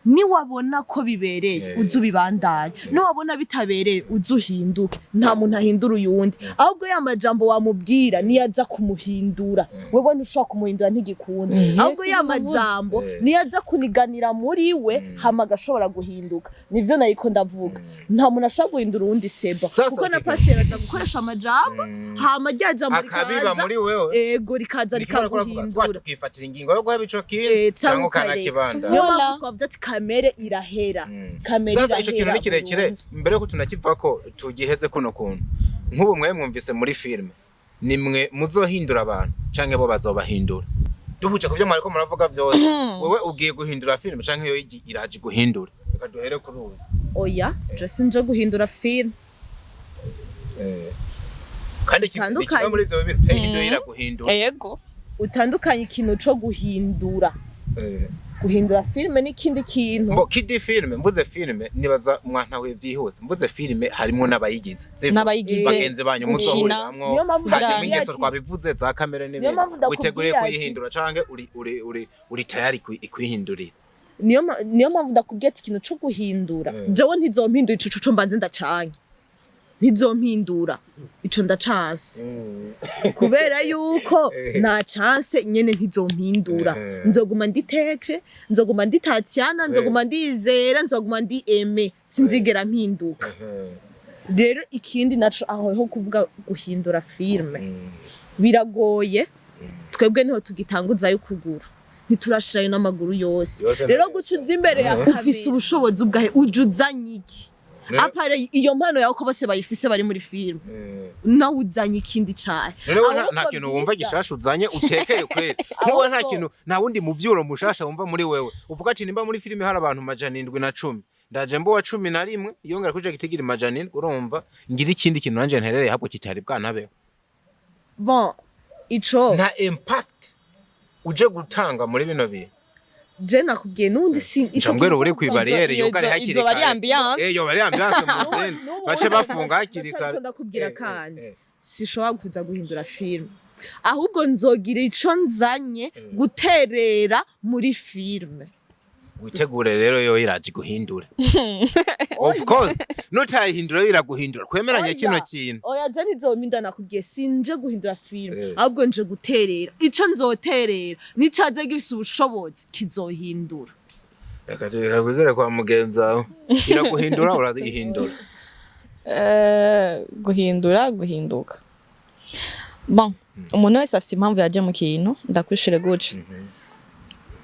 niwabona ko bibereye uze ubibandanye, niwabona bitabereye uze uhinduke. Nta muntu ahindura uyundi, ahubwo ya majambo wamubwira niyo aza kumuhindura. Wewe ntushobora kumuhindura, ntigikunda. Ahubwo ya Sinavuze. majambo niyo aza kuniganira muri we, hama agashobora guhinduka. Nivyo nariko ndavuga, nta muntu ashobora guhindura uwundi seba, Sasa, kuko na okay. pasiteri aza gukoresha amajambo, hama rya jambo Akabiba rikaza muri wewe. Ego, rikaza Nikibara kuravuga, swa rikaguhindura. tukifatira ingingo yo guheba ico kintu Canke canke ukareka. ukanakibanda. Niyo Voilà. mpamvu twavuze ati kamere irahera, kamere Sasa ico kintu irahera ni kirekire. burundu. Mbere yuko tunakivako, tugiheze kuno kuntu nk'ubu mwe mwumvise muri filime, nimwe muzohindura abantu canke bo bazobahindura? Duhuje ku byo mwariko muravuga vyose, wewe ugiye guhindura filime canke yo iraje guhindura? Reka duhere kuri ubu. Oya, je sinje guhindura film. Kandi Tandukanye. kimwe muri ivyo bibiri utayihinduye iraguhindura. Ego. Utandukanye ikintu co guhindura, guhindura filime n'ikindi kintu. Mbo kidi filime, mvuze filime nibaza mwantahuye vyihuse. Mvuze filime harimwo n'abayigize, sivyo? N'abayigize, Bagenzi banyu gukina. muzohuriramwo, Niyo mpamvu hajemo ndakubwira ingeso twabivuze za kamere Niyo n'ibindi. mpamvu ndakubwira Witeguye kuyihindura canke uri tayari kwihindurira? Niyo mpamvu ndakubwira ati ikintu co guhindura, jewe ntizompindura ico co mbanze ndacanye, ntizompindura ico ndacanse, kubera yuko nta chance nyene, ntizompindura. Nzoguma ndi Tekre, nzoguma ndi Tatiana, nzoguma ndizera, nzoguma ndi Aime, sinzigera mpinduka. Rero ikindi naco, aho ho kuvuga guhindura filme biragoye. Twebwe niho tugitanguzayo ukuguru, ntiturashirayo n'amaguru yose. Yose. Rero guca uza imbere ya ufise ubushobozi ubwahe, uje uzanye iki à part iyo mpano yawe, ko bose bayifise bari muri filme? Nawe uzanye ikindi cahe? None wowe nta Ahubwo kintu wumva byiza- gishasha uzanye utekeye kweri nkuwe? Nta Ahubwo- kintu, nta wundi muvyuro mushasha wumva muri wewe uvuga ati: "Nimba muri filime hari abantu 710, ndaje mbo wa 11, yongera kuri ico gitigiri 700, urumva ngira ikindi kintu nanje nterereye ahubwo kitari bwanabeho"? Bon, ico Nta impact uje gutanga muri bino bintu? Je nakubwiye n'ubundi si ico. Nca uri kw'ibariyeri yugare hakiri Izoba ari kare. ambiance. Yoba ari ambiance mu zindi N'ubu bace bafunga hakiri ndacariko kare. ndakubwira kandi sishobora kuza guhindura filime, ahubwo nzogira ico nzanye guterera muri filime. Witegure rero, yo iraje guhindura. Of course, nutayihindura yo iraguhindura, kwemeranya Oya. kino kintu. Oya, je ntizompindura. Nakubwiye, sinje guhindura filime, ahubwo nje guterera. Ico nzoterera nicaze gifise ubushobozi kizohindura. Reka wigere kwa mugenzi wawe. Iraguhindura, urayihindura? Guhindura, guhinduka, bon, umuntu wese afise impamvu yaje mu kintu. Ndakwishire guca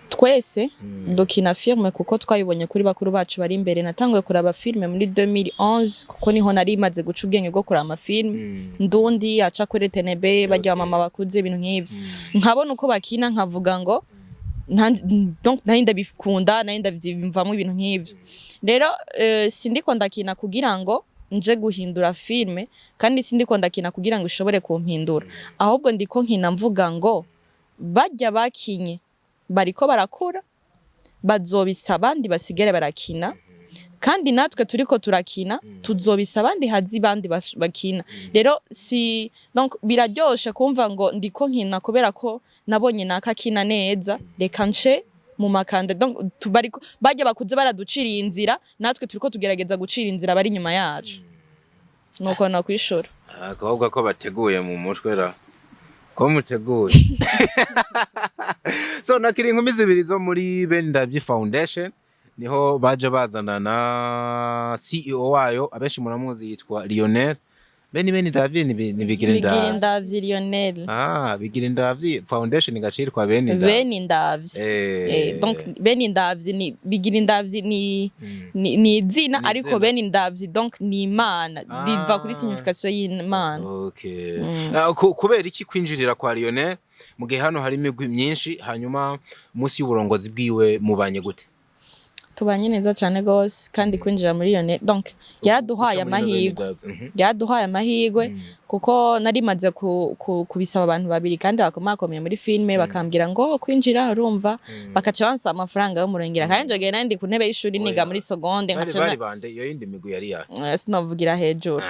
twese dukina filme kuko twabibonye kuri bakuru bacu bari imbere. Natanguye kuraba filme muri 2011, kuko niho nari maze guca ubwenge bwo kuraba amafilme ndundi aca kuri TNB, barya mama bakuze, ibintu nk'ivyo, nkabona uko bakina, nkavuga ngo donc nari ndabikunda, nari ndabyimvamo ibintu nk'ivyo. Rero sindiko ndakina kugira ngo nje guhindura filme, kandi sindiko ndakina kugira ngo ishobore kumpindura. Ahubwo ndiko nkina mvuga ngo barya bakinye bariko barakura, bazobisa abandi basigare barakina, kandi natwe turiko turakina tuzobisa abandi, hazi abandi bakina. Rero si donc biraryoshe kumva ngo ndiko nkina kubera ko nabonye naka akina neza, reka nce mu makanda. Donc bariko barya bakuze baraduciriye inzira, natwe turiko tugerageza gucira inzira bari inyuma yacu. Nuko nakwishura. Akabobwa ko bateguye mu mutwe ra, ko muteguye. So nakiri inkumi zibiri zo muri Benindavyi Foundation, niho baje bazana na CEO wayo, abenshi muramuzi, yitwa Lionel Beni. Beni Ndavyi ni ni Bigira Bigira Indavyi. Indavyi Lionel. Ah, Bigira Indavyi Foundation igacirwa Beni Ndavyi. Bene Indavyi. Donc Bene Indavyi ni Bigira Indavyi ni izina, Ni ariko izina. Bene Indavyi donc ni Imana, riva kuri signification y'Imana. Okay. Ah, kubera iki kwinjirira kwa Lionel mu gihe hano hari imigwi myinshi? Hanyuma munsi y'uburongozi bwiwe mubanye gute? Tubanye neza cyane gose. Kandi kwinjira muri Lionel, donc yaraduhaye Guca muri amahirwe. Bene Ndavyi. Yaraduhaye amahirwe kuko nari maze kubisaba abantu babiri kandi bakomakomeye muri filme, bakambwira ngo kwinjira, urumva, bakaca bansaba amafaranga y'umurengera, kandi nje nari ndi ku ntebe y'ishuri niga Oya. muri seconde. Bari Nkaca bari bande? Iyo yindi migwi yari ya sinovugira hejuru.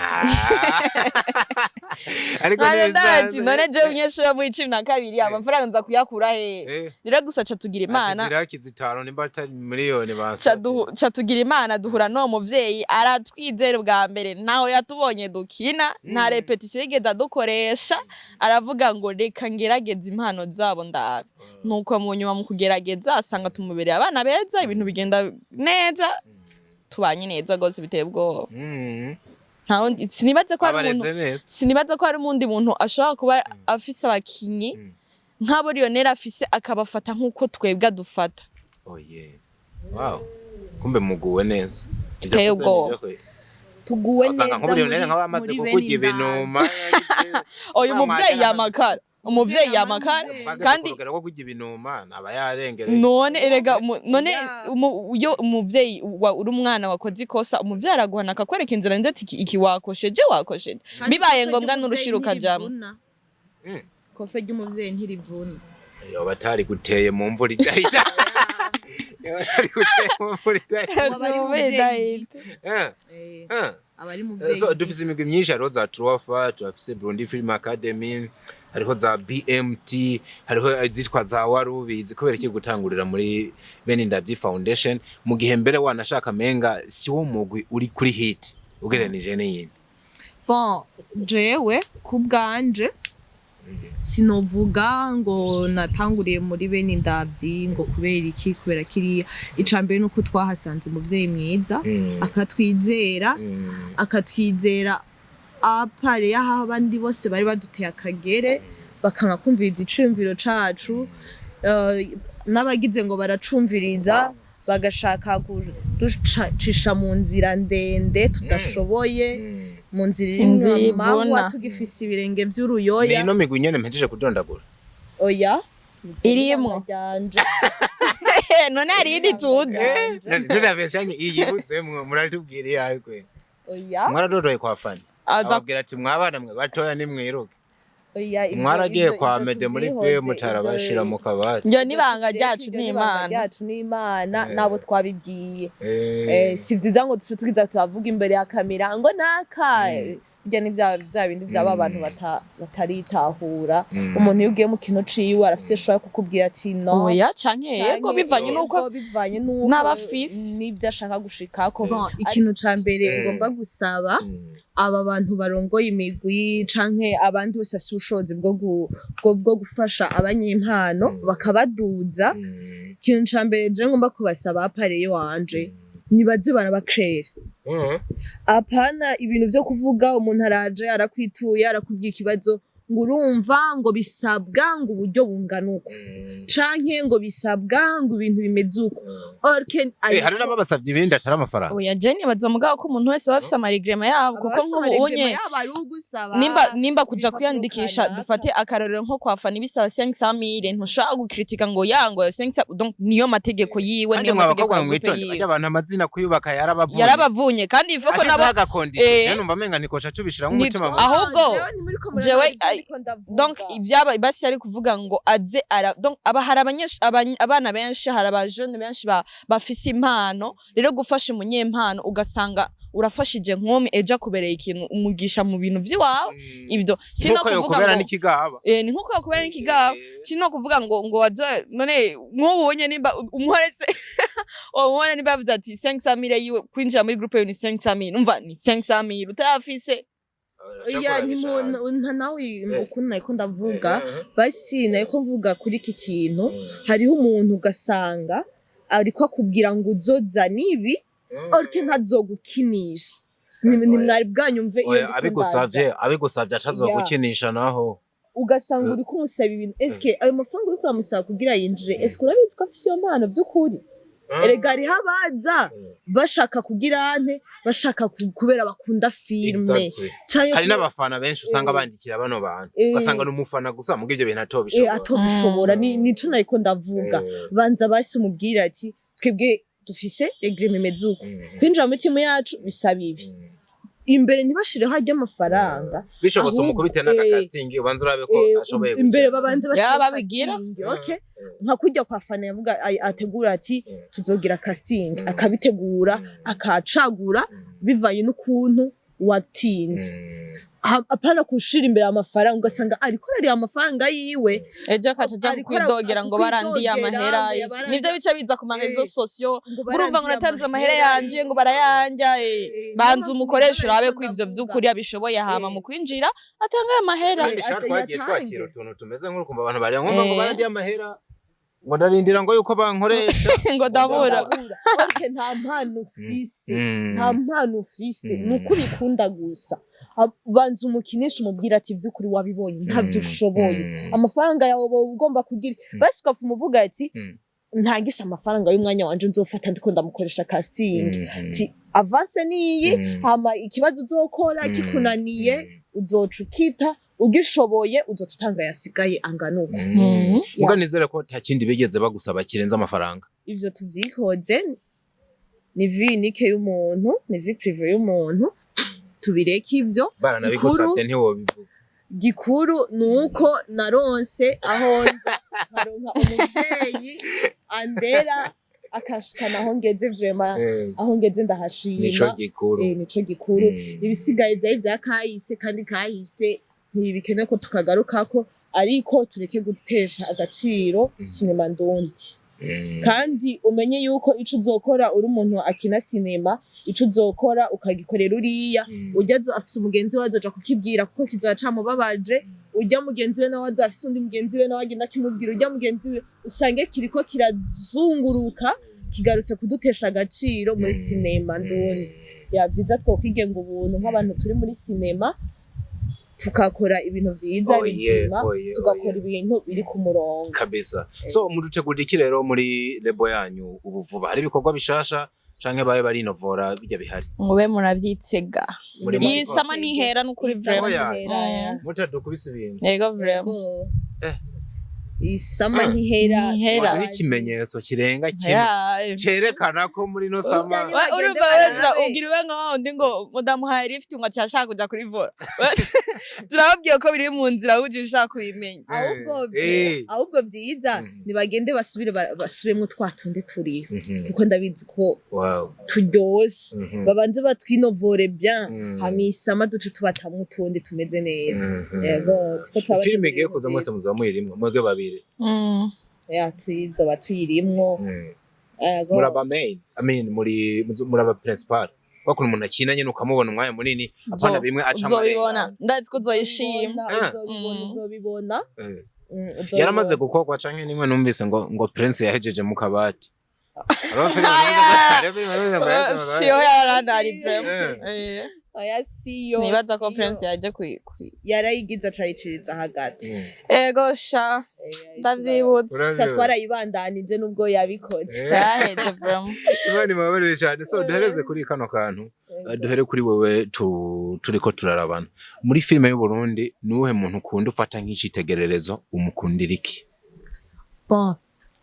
Ariko Nkaca ntibisanzwe. ndati none jewe umunyeshuri wo muri 12, amafaranga nza kuyakura he? Rero gusa ca tugira Imana. Ziraki zitanu, nimba atari miliyoni Ca basabye. Ca tugira Imana duhura n'uwo muvyeyi, aratwizera. Ubwa mbere ntaho yatubonye dukina, nta répétition yigeze adukoresha. Aravuga ngo reka ngerageze impano zabo ndabe. Nuko mu nyuma mu kugerageza asanga tumubereye abana beza, ibintu bigenda neza, tubanye neza rwose biteye ubwoba. Nta wundi, sinibaze ko hari umuntu Abareze neza. sinibaza ko hari umundi muntu ashobora kuba afise abakinyi nk'abo Lionel afise, akabafata nk'uko twebwe adufata. Oh yeah. Wow. Kumbe muguwe neza. Biteye ubwoba. Tuguwe Usanga neza nko muri Lionel muri nk'abamaze muri kukurya bene ibinuma. Uyu muvyeyi yamakara, umuvyeyi yamakara. Kandi Kandi rwo kurya ibinuma aba yarengereye. None erega none iyo umuvyeyi uri umwana wakoze ikosa, umuvyeyi araguhana akakwereka inzira nziza, ati iki wakosheje, wakosheje. Kandi Bibaye ikofe ngombwa ry'umuvyeyi n'urushira ukajamwo. ntirivuna. Ikofe ry'umuvyeyi ntirivuna. Yoba atari guteye mu mvura idahita. Yoba atari guteye mu mvura idahita. Aba ari umuvyeyi gito. Aba ari umuvyeyi So gito. Dufise imigwi myinshi, hariho za Truafa, turafise Burundi Film Academy, hariho za BMT, hariho izitwa za Warubizi. Kubera iki gutangurira muri Bene Ndavyi Foundation mu gihe mbere wanashaka menga si wo mugwi uri kuri hit ugereranije n'iyindi? Bon, jewe ku bwanje Sinovuga ngo natanguriye muri bene indavyi ngo kubera iki, kubera kiriya. Ica mbere nuko twahasanze umuvyeyi mwiza, akatwizera, akatwizera à part y'aho abandi bose bari baduteye akagere, bakanga kumviriza iciyumviro cacu. N'abagize ngo baracumviriza, bagashaka kuducisha mu nzira ndende tudashoboye, mu nzira irimwo Inzira amahwa, ivuna. tugifise ibirenge vy'uruyoya. Ni ino migwi nyene mpejeje kudondagura? Oya. Irimwo. Ryanje. None hari iyindi tuzi? Nturabeshanye, iyibudzemwo muratubwira iyawe kwe. Oya. Mwaradodoye kwa Fani, Aza ababwira ati mwabana mwe batoya nimwiruke. Oya, Mwaragiye kwa ivyo Mede muri tuvyihoze, bwe mutarabashira mu kabati. Iryo n'ibanga ryacu. Iryo n'ibanga n'Imana. ryacu n'Imana, nabo twabibwiye. Si vyiza ngo duce tugiza turavuga imbere ya kamera ngo naka. Ibyo ni vya bindi vyaba abantu bataritahura. Umuntu iyo ugiye mu kintu ciwe arafise shobora kukubwira ati no. Oya canke yego, Canke bivanye yego, n'uko bivanye n'uko n'aba afise. n'ibyo ashaka gushikako. Ikintu ca mbere ngomba gusaba aba bantu barongoye imigwi canke abandi bose bafise ubushobozi bwo gufasha abanyempano bakabaduza, ikintu ca mbere je ngomba kubasaba, à part wanje, nibaze barabakrera. Apana ibintu vyo kuvuga umuntu araje arakwituye, arakubwira ikibazo, ngo urumva ngo bisabwa ngo uburyo bungana uko, canke ngo bisabwa ngo ibintu bimeze uko. Orke Hari n'ababasavye ibindi atari amafaranga. Oya, je nibaza mugabo ko umuntu wese aba afise ama règlements yabo, kuko nk'ubu unye nimba kuja ibipapuro kwiyandikisha, kanaka. Dufate akarorero nko kwa Fani, bisaba 500 000, ntushobora gukritika ngo yango 500, donc niyo mategeko yiwe, Kandi niyo mwa mategeko bakobwa ya groupe mwitonde, yiwe. bajya abantu amazina kuyubaka yarabavunye. Yarabavunye, kandi ivuga ko ashizeho nabo agakondisho, je numva menga nikoca tubishiramo umutima Ahubwo, donc ibyaba basi yari kuvuga ngo aze ara, donc aba hari abana benshi, hari abajene benshi bafise impano. Rero gufasha umunyempano, ugasanga urafashije nk'umwe ejo akubereye ikintu, umugisha mu bintu vy'iwawe. Ibyo si no nkuko kuvuga yokubera ngo n'ikigaba. Ni nkuko yakubera n'ikigaba. Si no kuvuga ngo wazo none nk'ubu unye nimba umuhoretse umubona, nimba yavuze ati 500 000 yiwe kwinjira muri groupe ni 500 000, umva ni 500 000 utarafise. Iya, nta nawe ukuntu nariko ndavuga, basi nariko mvuga kuri iki kintu. Hariho umuntu ugasanga ariko akubwira ngo uzozana ibi, ariko ntazogukinisha. Ni mwari bwanyumve iyo Oya, ndiko abigusavye ndaza. abigusavye atazogukinisha naho. Ugasanga uri kumusaba ibintu, eske ayo mafaranga uriko uramusaba kugira yinjire, eske urabizi ko afise iyo mpano vy'ukuri? Erega hariho abaza bashaka kugira ante, bashaka kubera bakunda filme. Canke Hari n'abafana benshi usanga bandikira bano bantu, ugasanga ni umufana gusa muga ivyo bintu atobishobora. Atobishobora. Nico nariko ndavuga. Banza basi umubwire ati twebwe dufise règlement imeze uko, kwinjira muri timu yacu bisaba ibi. Imbere ntibashireho harya amafaranga. Bishobotse Ahubwo, umukubite n'aka casting, ubanza urabe ko ashoboye imbere gukina. babanze Yaba bashire babigira? casting, okay, nka kurya kwa Fana yavuga ategura ati tuzogira casting, akabitegura, akacagura bivanye n'ukuntu watinze. Apana kushira imbere amafaranga, ugasanga ariko arariha amafaranga yiwe. Ejo akaca aja Ariko kwidogera ngo barandiye kwidogera, amahera. ngo Nivyo bica biza ku ma réseaux sociaux, ngo urumva ngo barandiye natanze amahera yanje, ngo barayanja. Banza Niyo mpamvu umukoresha, nibyo urabe nariko ko ivyo ndavuga. vy'ukuri abishoboye, hama mu kwinjira atanga ayo mahera. Kandi sha twagiye yatange. Twakira utuntu tumeze nk'urukumva abantu barira nkumva ngo barandiye amahera, ngo ndarindira ngo yuko bankoresha. Ngo ndabura. Ndabura. Okay, nta mpano ufise, nta mpano ufise, ni uko ubikunda gusa. Banza umukinisha, umubwira ati vy'ukuri wabibonye ntabyo ushoboye, amafaranga yawe woba ugomba kugira, basi ukapfa umuvuga ati ntangisha amafaranga y'umwanya wanje nzofata ndiko ndamukoresha casting, ati avance niyi, hama ikibazo uzokora kikunaniye uzoca ukita, ugishoboye uzoca utanga yasigaye angana uko. Muga nizere ko nta kindi bigeze bagusaba kirenze amafaranga. Ivyo tuvyikoze, ni vie unique y'umuntu, ni vie privée y'umuntu, tubireke ivyo. Baranabigusabye ntiwobivuga. Gikuru ni uko naronse aho nja, nkaronka umuvyeyi andera akashikana aho ngeze, vraiment aho ngeze ndahashima. Nico gikuru. Nico gikuru. Ibisigaye vyari vya kahise, kandi kahise ntibikenewe ko tukagarukako, ariko tureke gutesha agaciro sinema ndundi. Kandi umenye yuko ico uzokora uri umuntu akina sinema, ico uzokora ukagikorera uriya, urya afise umugenzi we azoja kukibwira kuko kizoba camubabaje. Ujya mugenzi we nawe aza afise undi mugenzi we, nawe agenda akimubwira ujya mugenzi we, usange kiriko kirazunguruka, kigarutse kudutesha agaciro muri sinema ndundi. Ya, byiza twokwigenga ubuntu nk'abantu turi muri sinema, tukakora ibintu vyiza Oh, yeah, bizima, oh, yeah, tugakora oh, yeah. ibintu biri ku murongo. Kabisa. So mudutegurira iki rero muri label yanyu ubu vuba? Hari ibikorwa bishasha canke babe barinovora bijya bihari? Mube muravyitega. Muri Iyi summer ntihera n'ukuri. Iyi summer Vraiment. Oya. ntihera, ya. Mutadukubise ibintu. Yego, vraiment. Eh. Iyi summer ntihera. Ntihera. Waduha ikimenyetso kirenga kimwe Ya. cerekana ko muri no summer. Uzanye- Urumva Bagende wezra barabe. ugira iwe nka wa wundi ngo ndamuhaye lift, ngo acashaka kuja kuri volant. Turababwiye ko biri mu nzira, uje ushaka kubimenya. Ahubwo ahubwo vyiza nibagende basubire basubiremwo twa tundi turiho, kuko ndabizi ko turyoshe. Babanze batwinovore bien, hama iyi summer duce tubatamwo utundi tumeze neza. Yego, tuko twaba Filime igiye kuza, mwese muzoba muyirimwo mwebwe babiri? Ya, tuzoba tuyirimwo. Yego. Muraba main, I mean, muri muraba principal, wakuna umuntu akina nyene ukamubona umwanya munini, apana bimwe aca Uzobibona. amarengana. Ndazi ko uzoyishima. Ah. Uzobibona, uzobibona. Uzobibona. Yaramaze gukorwa canke nimwe numvise ngo Prince yahejeje mu kabati? Hariho filime Aya! numvise, hariho filime numvise ngo yahejeje mu kabati. Siyo, yararandari vraiment. Oya, siyo. Sinibaza ko Siyo. Prince yaje Yarayigize, acayiciriza hagati. Ego sha, ndavyibutse. Gusa twarayibandanije nubwo yabikoze. Yaraheze vraiment. Imana ibabarire cyane. So duhereze kuri kano kantu. Duhere kuri wewe, turiko turarabana. Muri filime y'u Burundi, nuwuhe muntu ukunda, ufata nk'icitegererezo? Umukundira iki? Bon,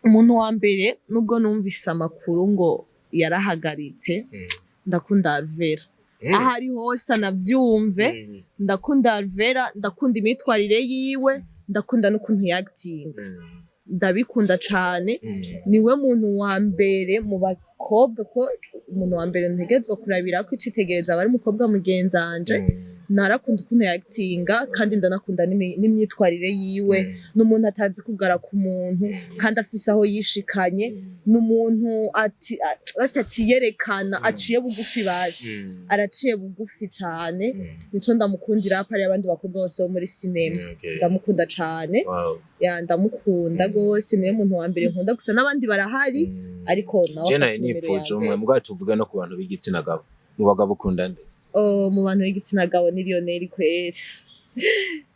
umuntu wa mbere, nubwo numvise amakuru ngo yarahagaritse, ndakunda Alvera. Aho ari hose anavyumve, ndakunda Alvera, ndakunda imyitwarire yiwe, ndakunda n'ukuntu yagitinga, ndabikunda cane. Niwe muntu wa mbere mu bakobwa, ko umuntu wa mbere ntegerezwa kurabira ko icitegereza aba ari umukobwa mugenzanje. Narakunda ukuntu yagitinga, kandi ndanakunda n'imyitwarire yiwe. Ni umuntu atazi kugara ku muntu, kandi afise aho yishikanye. Ni umuntu ati basi atiyerekana, aciye bugufi, basi araciye bugufi cane. Nico ndamukundira à part abandi bakobwa bose bo muri sinema. Ndamukunda cane. Ya, ndamukunda gose, niwe muntu wa mbere nkunda. Gusa n'abandi barahari, ariko nawe Je afata nari nimero ya nipfuje umwe mbere. mugabo tuvuge no ku bantu b'igitsina gabo. Mu bagabo ukunda nde? Oh, mu bantu b'igitsina gabo ni Lionel kweri,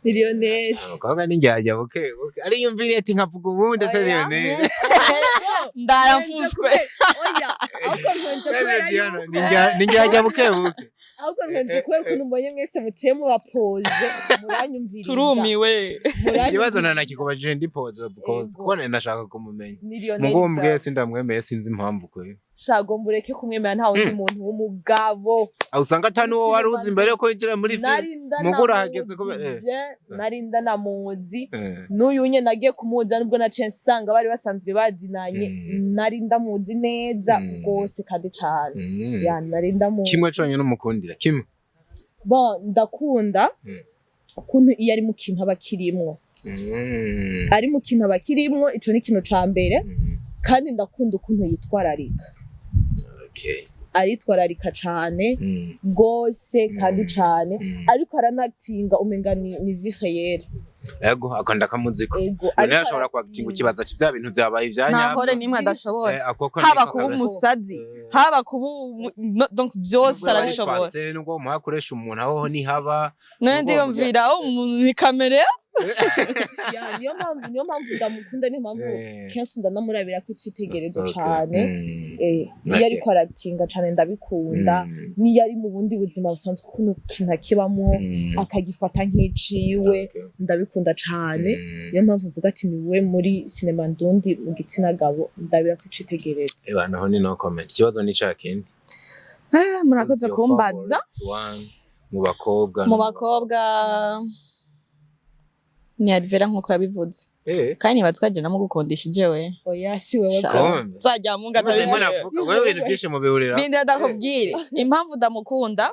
ni Lionel. Abakobwa n'indyarya buke buke, ariyumviriye ati nkavuga ubundi atari Oya. Lionel. Ndarafuswe. Oya, ahubwo nkwenze kubera Diana, yuko n'indyarya buke buke. Ahubwo nkwenze kubera ukuntu mbonye mwese muciye mubapoze, muranyumviriza. Turumiwe. Muranyumviriza. Ikibazo nanakikubajije ndipoze, of course, Ego. kuko nari nashaka kumumenya. Ni Lionel. Mugo mbwiye sindamwemeye, sinzi impamvu kwe. Shago, mureke kumwemera, nta wundi muntu w'umugabo. Aho usanga atari uwo wari uzi mbere yuko winjira muri filime. Nari Mugo urahageze kubera ndanamuzi, nari ndanamuzi. N'uyu nye nagiye kumuza, nubwo naciye nsanga bari basanzwe bazinanye. Nari ndamuzi neza rwose kandi cane. Ya, nari ndamuzi. Kimwe conyine umukundira, kimwe. Bon, ndakunda ukuntu iyo ari mu kintu aba akirimwo. Ari mu kintu aba akirimwo, ico ni ikintu ca mbere. Kandi ndakunda ukuntu yitwararika. Aritwararika cane rwose kandi cane. Ariko aranatinga, umenga ni vie réelle. Ego, akanda kamuziko. Ego. None Ariko ashobora kwakitinga ukibaza ati vya bintu vyabaye ivya Nta nyavyo. nimwe adashobora. Akoko Haba niko kuba kabisa. umusazi, haba kuba donc byose Nubwo arabishobora. yari nubwo muhakoresha umuntu aho ntihaba. None Nubwo ndiyumvira aho umuntu ni kamere. Ya, niyo mpamvu ndamukunda, niyo mpamvu kenshi ndanamurabira ko icitegerezo cane. Iyo ariko aratinga cane ndabikunda. Niyo ari mu bundi buzima busanzwe, ukuntu ikintu akibamwo akagifata nk'iciwe, ndabikunda cane. Niyo mpamvu mvuga ati niwe muri sinema ndundi mu gitsina gabo ndabira ko icitegerezo. Eba, naho ni no comment. Ikibazo ni ca kindi. Murakoze Who's your kumbaza. favorite one mu bakobwa? Mu bakobwa ni Alvera nkuko yabivuze. Kandi niba twagenda namugukundisha jewe. Oya, si wewe. Sha. Kombe. Nzajya munga. Maze mwe navuga, wewe ibintu byinshi mubihurira. Bindi ndakubwire impamvu ndamukunda.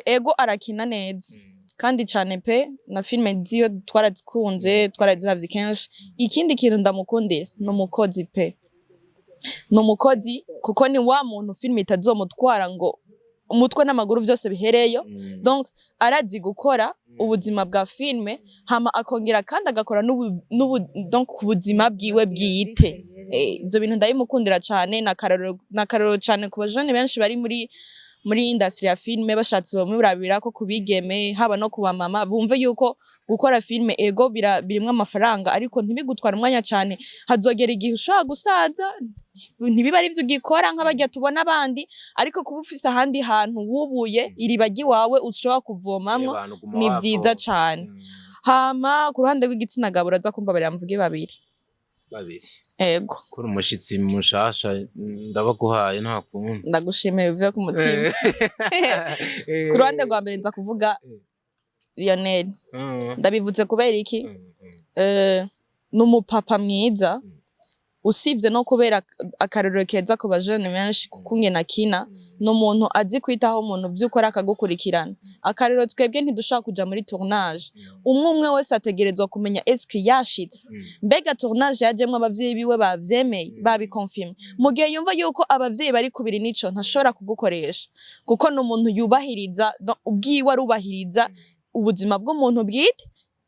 Ego, arakina neza kandi cane pe, na filime ziyo twarazikunze, twaraziravye kenshi. Ikindi kintu ndamukundira ni umukozi pe, ni umukozi, kuko ni wa muntu filime itazomutwara ngo Umutwe n'amaguru vyose bihereyo. Donc arazi gukora ubuzima bwa filme, hama akongera kandi agakora n'ubu donc ku buzima bwiwe bwite. Ivyo bintu ndabimukundira cane, na karorero cane ku bajene benshi bari muri industry ya filme. Bashatse bamurabira ko kubigeme, haba no ku bamama, bumve yuko gukora filme ego birimwo amafaranga, ariko ntibigutwara umwanya cane. Hazogera igihe ushobora gusaza, ntibiba ari ivyo ugikora nk'abarya tubona abandi, ariko kuba ufise ahandi hantu wubuye iriba ry'iwawe ushobora kuvomamwo ni vyiza cane. Hama ku ruhande rw'igitsina gabo, uraza kumbabarira mvuge babiri. Babiri. Ego. Kuri umushitsi mushasha, ndabaguhaye, nta kundi. Ndagushimiye bivuye ku mutima. Ku ruhande rwa mbere nza kuvuga Lionel. Ndabivuze kubera iki? Ni umupapa mwiza, usibye no kubera akarorero keza ku bajene benshi kukungena akina. Ni umuntu azi kwitaho umuntu vy'ukuri, akagukurikirana. Akarorero, twebwe ntidushobora kuja muri tournage, umwe umwe wese ategerezwa kumenya eske yashitse, mbega tournage yajemwo abavyeyi biwe bavyemeye, babikonfirme. Mu gihe yumva yuko abavyeyi bari kubiri nico, ntashobora kugukoresha, kuko ni umuntu yubahiriza, ubwiwe arubahiriza ubuzima bw'umuntu bwite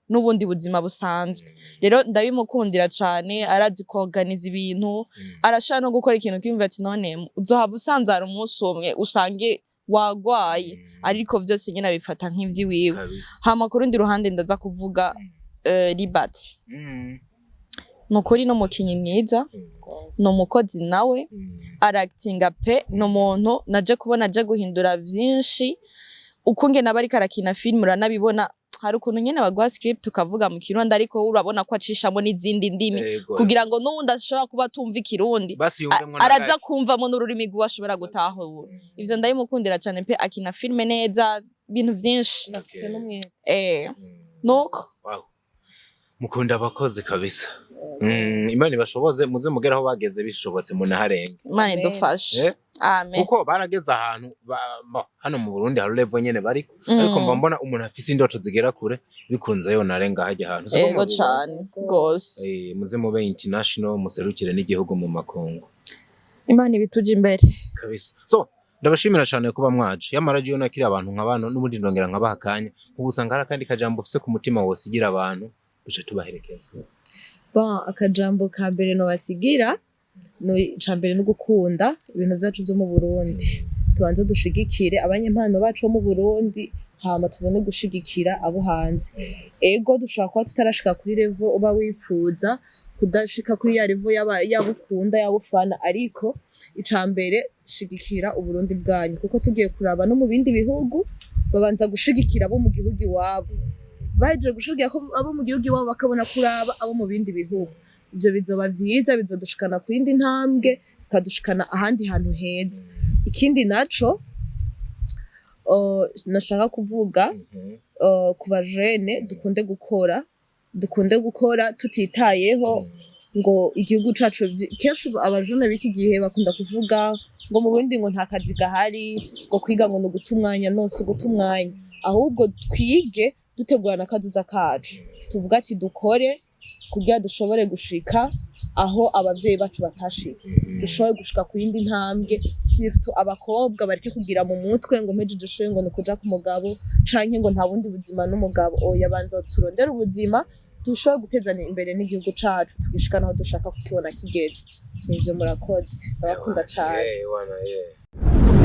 n'ubundi buzima busanzwe. Rero ndabimukundira cane. Arazi koganiza ibintu, arashobora no gukora ikintu ukiyumva ati none uzohava usanzara umunsi umwe usange wagwaye, ariko vyose nyene abifata nk'ivy'iwiwe. Hama ku rundi ruhande ndaza kuvuga Libat. Ni ukuri ni umukinyi mwiza, ni umukozi nawe, arakitinga pe. Ni umuntu naje kubona aje guhindura vyinshi ukungene aba ariko arakina filime. Uranabibona, hari ukuntu nyene baguha script ukavuga mu Kirundi, ariko wowe urabona ko acishamo n'izindi ndimi kugira ngo n'uwundi ashobora kuba atumva Ikirundi basi yumvemwo araza kumvamo n'ururimi rwiwe ashobora gutahura. Ivyo ndabimukundira cane pe. Akina filime neza, ibintu vyinshi. Nafise n'umwete. Nuko. Wow. Mukunda abakozi kabisa. Imana ibashoboze muze mugere aho bageze, bishobotse munaharenge. Imana Amen. idufashe. Amen. Kuko barageze ahantu hano mu Burundi hari level nyene bariko, ariko mba mbona umuntu afise indoto zigera kure, bikunze yonarenga hajya ahantu. Siko Ego. mubibona? Cane gose. Muze mube international, muserukire n'igihugu mu makungu. Imana ibituje imbere. Kabisa. So ndabashimira cyane kuba mwaje. Yamara jiyo nakiri abantu nka bano, n'ubundi ndongera nkabaha akanya, ubu usanga hari akandi kajambo ufise ku mutima wosigira abantu, duce tubaherekeza. Bon, akajambo ka mbere nobasigira no ica mbere no gukunda ibintu vyacu vyo mu Burundi. Tubanze dushigikire abanyempano bacu bo mu Burundi, hama tubone gushigikira abo hanze. Ego, dushobora kuba tutarashika kuri level uba wipfuza, kudashika kuri ya level yaba ukunda, yaba ufana, ariko ica mbere shigikira Uburundi bwanyu, kuko tugiye kuraba no mu bindi bihugu babanza gushigikira abo mu gihugu iwabo, bahejeje gushigikira ko abo mu gihugu iwabo bakabona kuraba abo mu bindi bihugu. Ivyo bizoba vyiza, bizodushikana ku yindi ntambwe, bikadushikana ahandi hantu heza. Ikindi naco nashaka kuvuga, ku bajene, dukunde gukora, dukunde gukora tutitayeho ngo igihugu cacu kenshi ubu abajene b'iki gihe bakunda kuvuga ngo mu Burundi ngo nta kazi gahari, ngo kwiga ngo ni uguta umwanya. No si uguta umwanya, ahubwo twige dutegurana akazoza kacu. Tuvuga ati dukore kugira dushobore gushika aho abavyeyi bacu batashitse, dushobore gushika ku yindi ntambwe. Surtout abakobwa, bareke kugira mu mutwe ngo mpejeje ishure ngo ni ukuja ku mugabo, canke ngo nta bundi buzima n'umugabo. Oya, banza turondere ubuzima, dushobore gutezana imbere n'igihugu cacu, tugishikana aho dushaka kukibona kigeze. Nivyo, murakoze, ndabakunda cane. Wana, yeah.